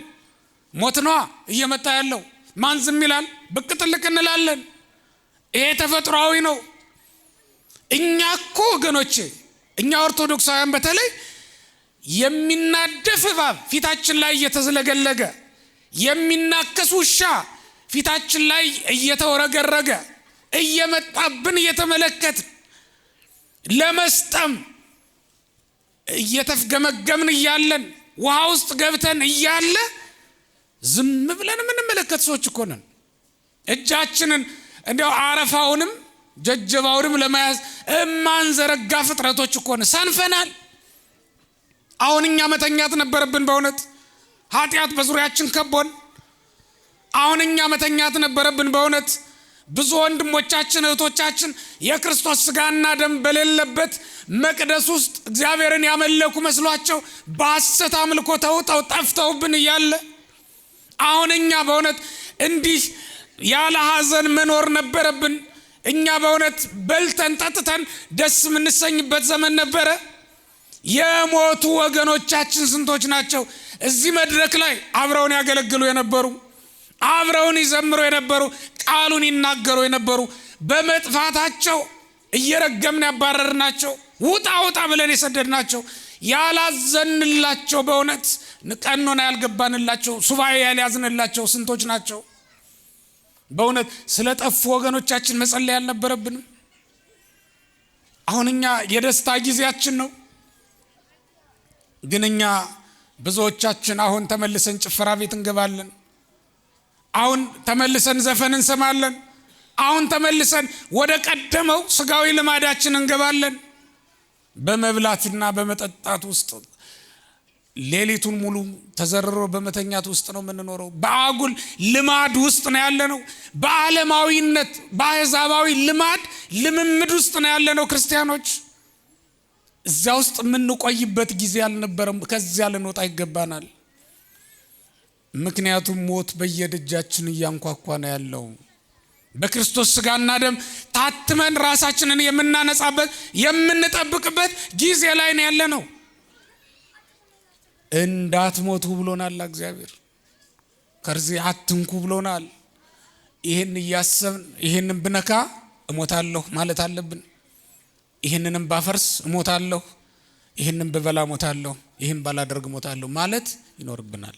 Speaker 1: ሞት ነዋ እየመጣ ያለው። ማን ዝም ይላል? ብቅ ጥልቅ እንላለን። ይሄ ተፈጥሯዊ ነው። እኛ እኮ ወገኖቼ፣ እኛ ኦርቶዶክሳውያን በተለይ የሚናደፍ እባብ ፊታችን ላይ እየተዝለገለገ፣ የሚናከስ ውሻ ፊታችን ላይ እየተወረገረገ እየመጣብን እየተመለከት ለመስጠም እየተፍገመገምን እያለን፣ ውሃ ውስጥ ገብተን እያለ ዝም ብለን የምንመለከት ሰዎች እኮ ነን። እጃችንን እንዲያው አረፋውንም ጀጀባውንም ለመያዝ እማንዘረጋ ፍጥረቶች እኮ ነን። ሰንፈናል። አሁን እኛ መተኛት ነበረብን። በእውነት ኃጢአት በዙሪያችን ከቦን አሁን እኛ መተኛት ነበረብን። በእውነት ብዙ ወንድሞቻችን እህቶቻችን የክርስቶስ ስጋና ደም በሌለበት መቅደስ ውስጥ እግዚአብሔርን ያመለኩ መስሏቸው በሐሰት አምልኮ ተውጠው ጠፍተውብን እያለ አሁን እኛ በእውነት እንዲህ ያለ ሐዘን መኖር ነበረብን። እኛ በእውነት በልተን ጠጥተን ደስ የምንሰኝበት ዘመን ነበረ። የሞቱ ወገኖቻችን ስንቶች ናቸው? እዚህ መድረክ ላይ አብረውን ያገለግሉ የነበሩ፣ አብረውን ይዘምሩ የነበሩ፣ ቃሉን ይናገሩ የነበሩ፣ በመጥፋታቸው እየረገምን ያባረርናቸው፣ ውጣ ውጣ ብለን የሰደድናቸው፣ ያላዘንላቸው፣ በእውነት ቀኖና ያልገባንላቸው፣ ሱባኤ ያልያዝንላቸው ስንቶች ናቸው? በእውነት ስለጠፉ ወገኖቻችን መጸለይ ያልነበረብንም? አሁን እኛ የደስታ ጊዜያችን ነው። ግን እኛ ብዙዎቻችን አሁን ተመልሰን ጭፈራ ቤት እንገባለን። አሁን ተመልሰን ዘፈን እንሰማለን። አሁን ተመልሰን ወደ ቀደመው ስጋዊ ልማዳችን እንገባለን። በመብላትና በመጠጣት ውስጥ ሌሊቱን ሙሉ ተዘርሮ በመተኛት ውስጥ ነው የምንኖረው። በአጉል ልማድ ውስጥ ነው ያለነው። በዓለማዊነት በአሕዛባዊ ልማድ ልምምድ ውስጥ ነው ያለነው። ክርስቲያኖች እዚያ ውስጥ የምንቆይበት ጊዜ አልነበረም። ከዚያ ልንወጣ ይገባናል። ምክንያቱም ሞት በየደጃችን እያንኳኳ ነው ያለው። በክርስቶስ ስጋና ደም ታትመን ራሳችንን የምናነጻበት የምንጠብቅበት ጊዜ ላይ ነው ያለነው። እንዳትሞቱ ብሎናል እግዚአብሔር። ከዚህ አትንኩ ብሎናል። ይህን እያሰብን ይህንን ብነካ እሞታለሁ ማለት አለብን። ይህንንም ባፈርስ እሞታለሁ፣ ይህንን ብበላ እሞታለሁ፣ ይህን ባላደርግ እሞታለሁ ማለት ይኖርብናል።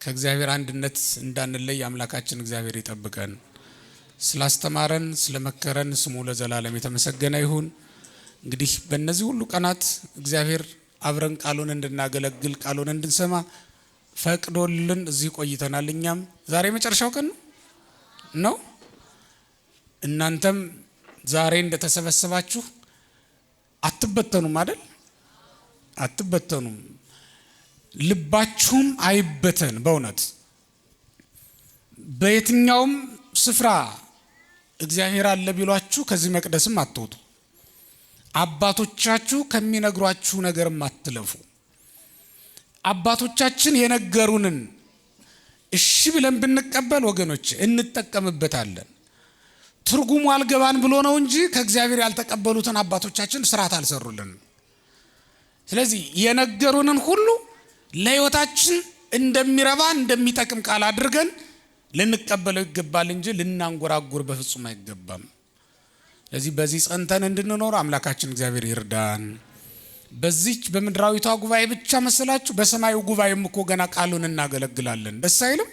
Speaker 1: ከእግዚአብሔር አንድነት እንዳንለይ አምላካችን እግዚአብሔር ይጠብቀን። ስላስተማረን ስለመከረን ስሙ ለዘላለም የተመሰገነ ይሁን። እንግዲህ በእነዚህ ሁሉ ቀናት እግዚአብሔር አብረን ቃሉን እንድናገለግል ቃሉን እንድንሰማ ፈቅዶልን እዚህ ቆይተናል። እኛም ዛሬ መጨረሻው ቀን ነው። እናንተም ዛሬ እንደተሰበሰባችሁ አትበተኑም አይደል? አትበተኑም። ልባችሁም አይበተን። በእውነት በየትኛውም ስፍራ እግዚአብሔር አለ ቢሏችሁ ከዚህ መቅደስም አትወጡ። አባቶቻችሁ ከሚነግሯችሁ ነገርም አትለፉ። አባቶቻችን የነገሩንን እሺ ብለን ብንቀበል ወገኖች እንጠቀምበታለን። ትርጉሙ አልገባን ብሎ ነው እንጂ ከእግዚአብሔር ያልተቀበሉትን አባቶቻችን ስርዓት አልሰሩልንም። ስለዚህ የነገሩንን ሁሉ ለሕይወታችን እንደሚረባ እንደሚጠቅም ቃል አድርገን ልንቀበለው ይገባል እንጂ ልናንጎራጉር በፍጹም አይገባም። ስለዚህ በዚህ ጸንተን እንድንኖር አምላካችን እግዚአብሔር ይርዳን። በዚች በምድራዊቷ ጉባኤ ብቻ መሰላችሁ? በሰማዩ ጉባኤም እኮ ገና ቃሉን እናገለግላለን። ደስ አይልም?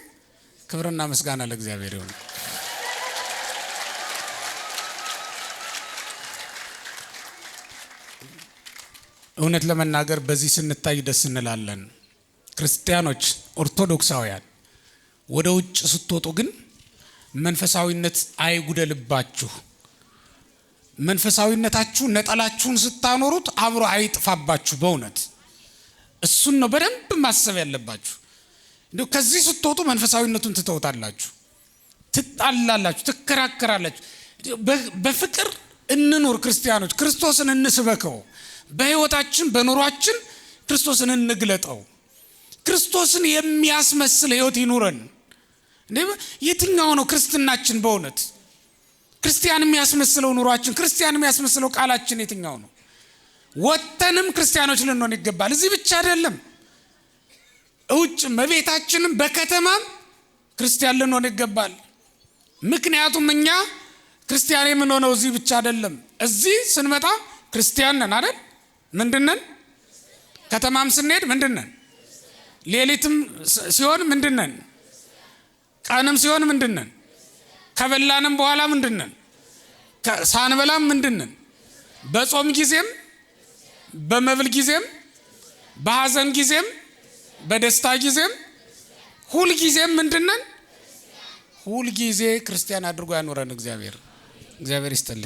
Speaker 1: ክብርና ምስጋና ለእግዚአብሔር ይሁን። እውነት ለመናገር በዚህ ስንታይ ደስ እንላለን። ክርስቲያኖች ኦርቶዶክሳውያን፣ ወደ ውጭ ስትወጡ ግን መንፈሳዊነት አይጉደልባችሁ። መንፈሳዊነታችሁ ነጠላችሁን ስታኖሩት አብሮ አይጥፋባችሁ። በእውነት እሱን ነው በደንብ ማሰብ ያለባችሁ። እንዲሁ ከዚህ ስትወጡ መንፈሳዊነቱን ትተውታላችሁ፣ ትጣላላችሁ፣ ትከራከራላችሁ። በፍቅር እንኑር ክርስቲያኖች፣ ክርስቶስን እንስበከው። በሕይወታችን በኑሯችን ክርስቶስን እንግለጠው። ክርስቶስን የሚያስመስል ሕይወት ይኑረን። የትኛው ነው ክርስትናችን? በእውነት ክርስቲያን የሚያስመስለው ኑሯችን፣ ክርስቲያን የሚያስመስለው ቃላችን የትኛው ነው? ወጥተንም ክርስቲያኖች ልንሆን ይገባል። እዚህ ብቻ አይደለም፣ እውጭም በቤታችንም በከተማም ክርስቲያን ልንሆን ይገባል። ምክንያቱም እኛ ክርስቲያን የምንሆነው እዚህ ብቻ አይደለም። እዚህ ስንመጣ ክርስቲያን ነን አይደል? ምንድነን? ከተማም ስንሄድ ምንድነን? ሌሊትም ሲሆን ምንድነን? ቀንም ሲሆን ምንድነን? ከበላንም በኋላ ምንድነን? ሳንበላም ምንድነን? በጾም ጊዜም በመብል ጊዜም በሐዘን ጊዜም በደስታ ጊዜም ሁል ጊዜም ምንድነን? ሁል ጊዜ ክርስቲያን አድርጎ ያኖረን እግዚአብሔር። እግዚአብሔር ይስጥልኝ።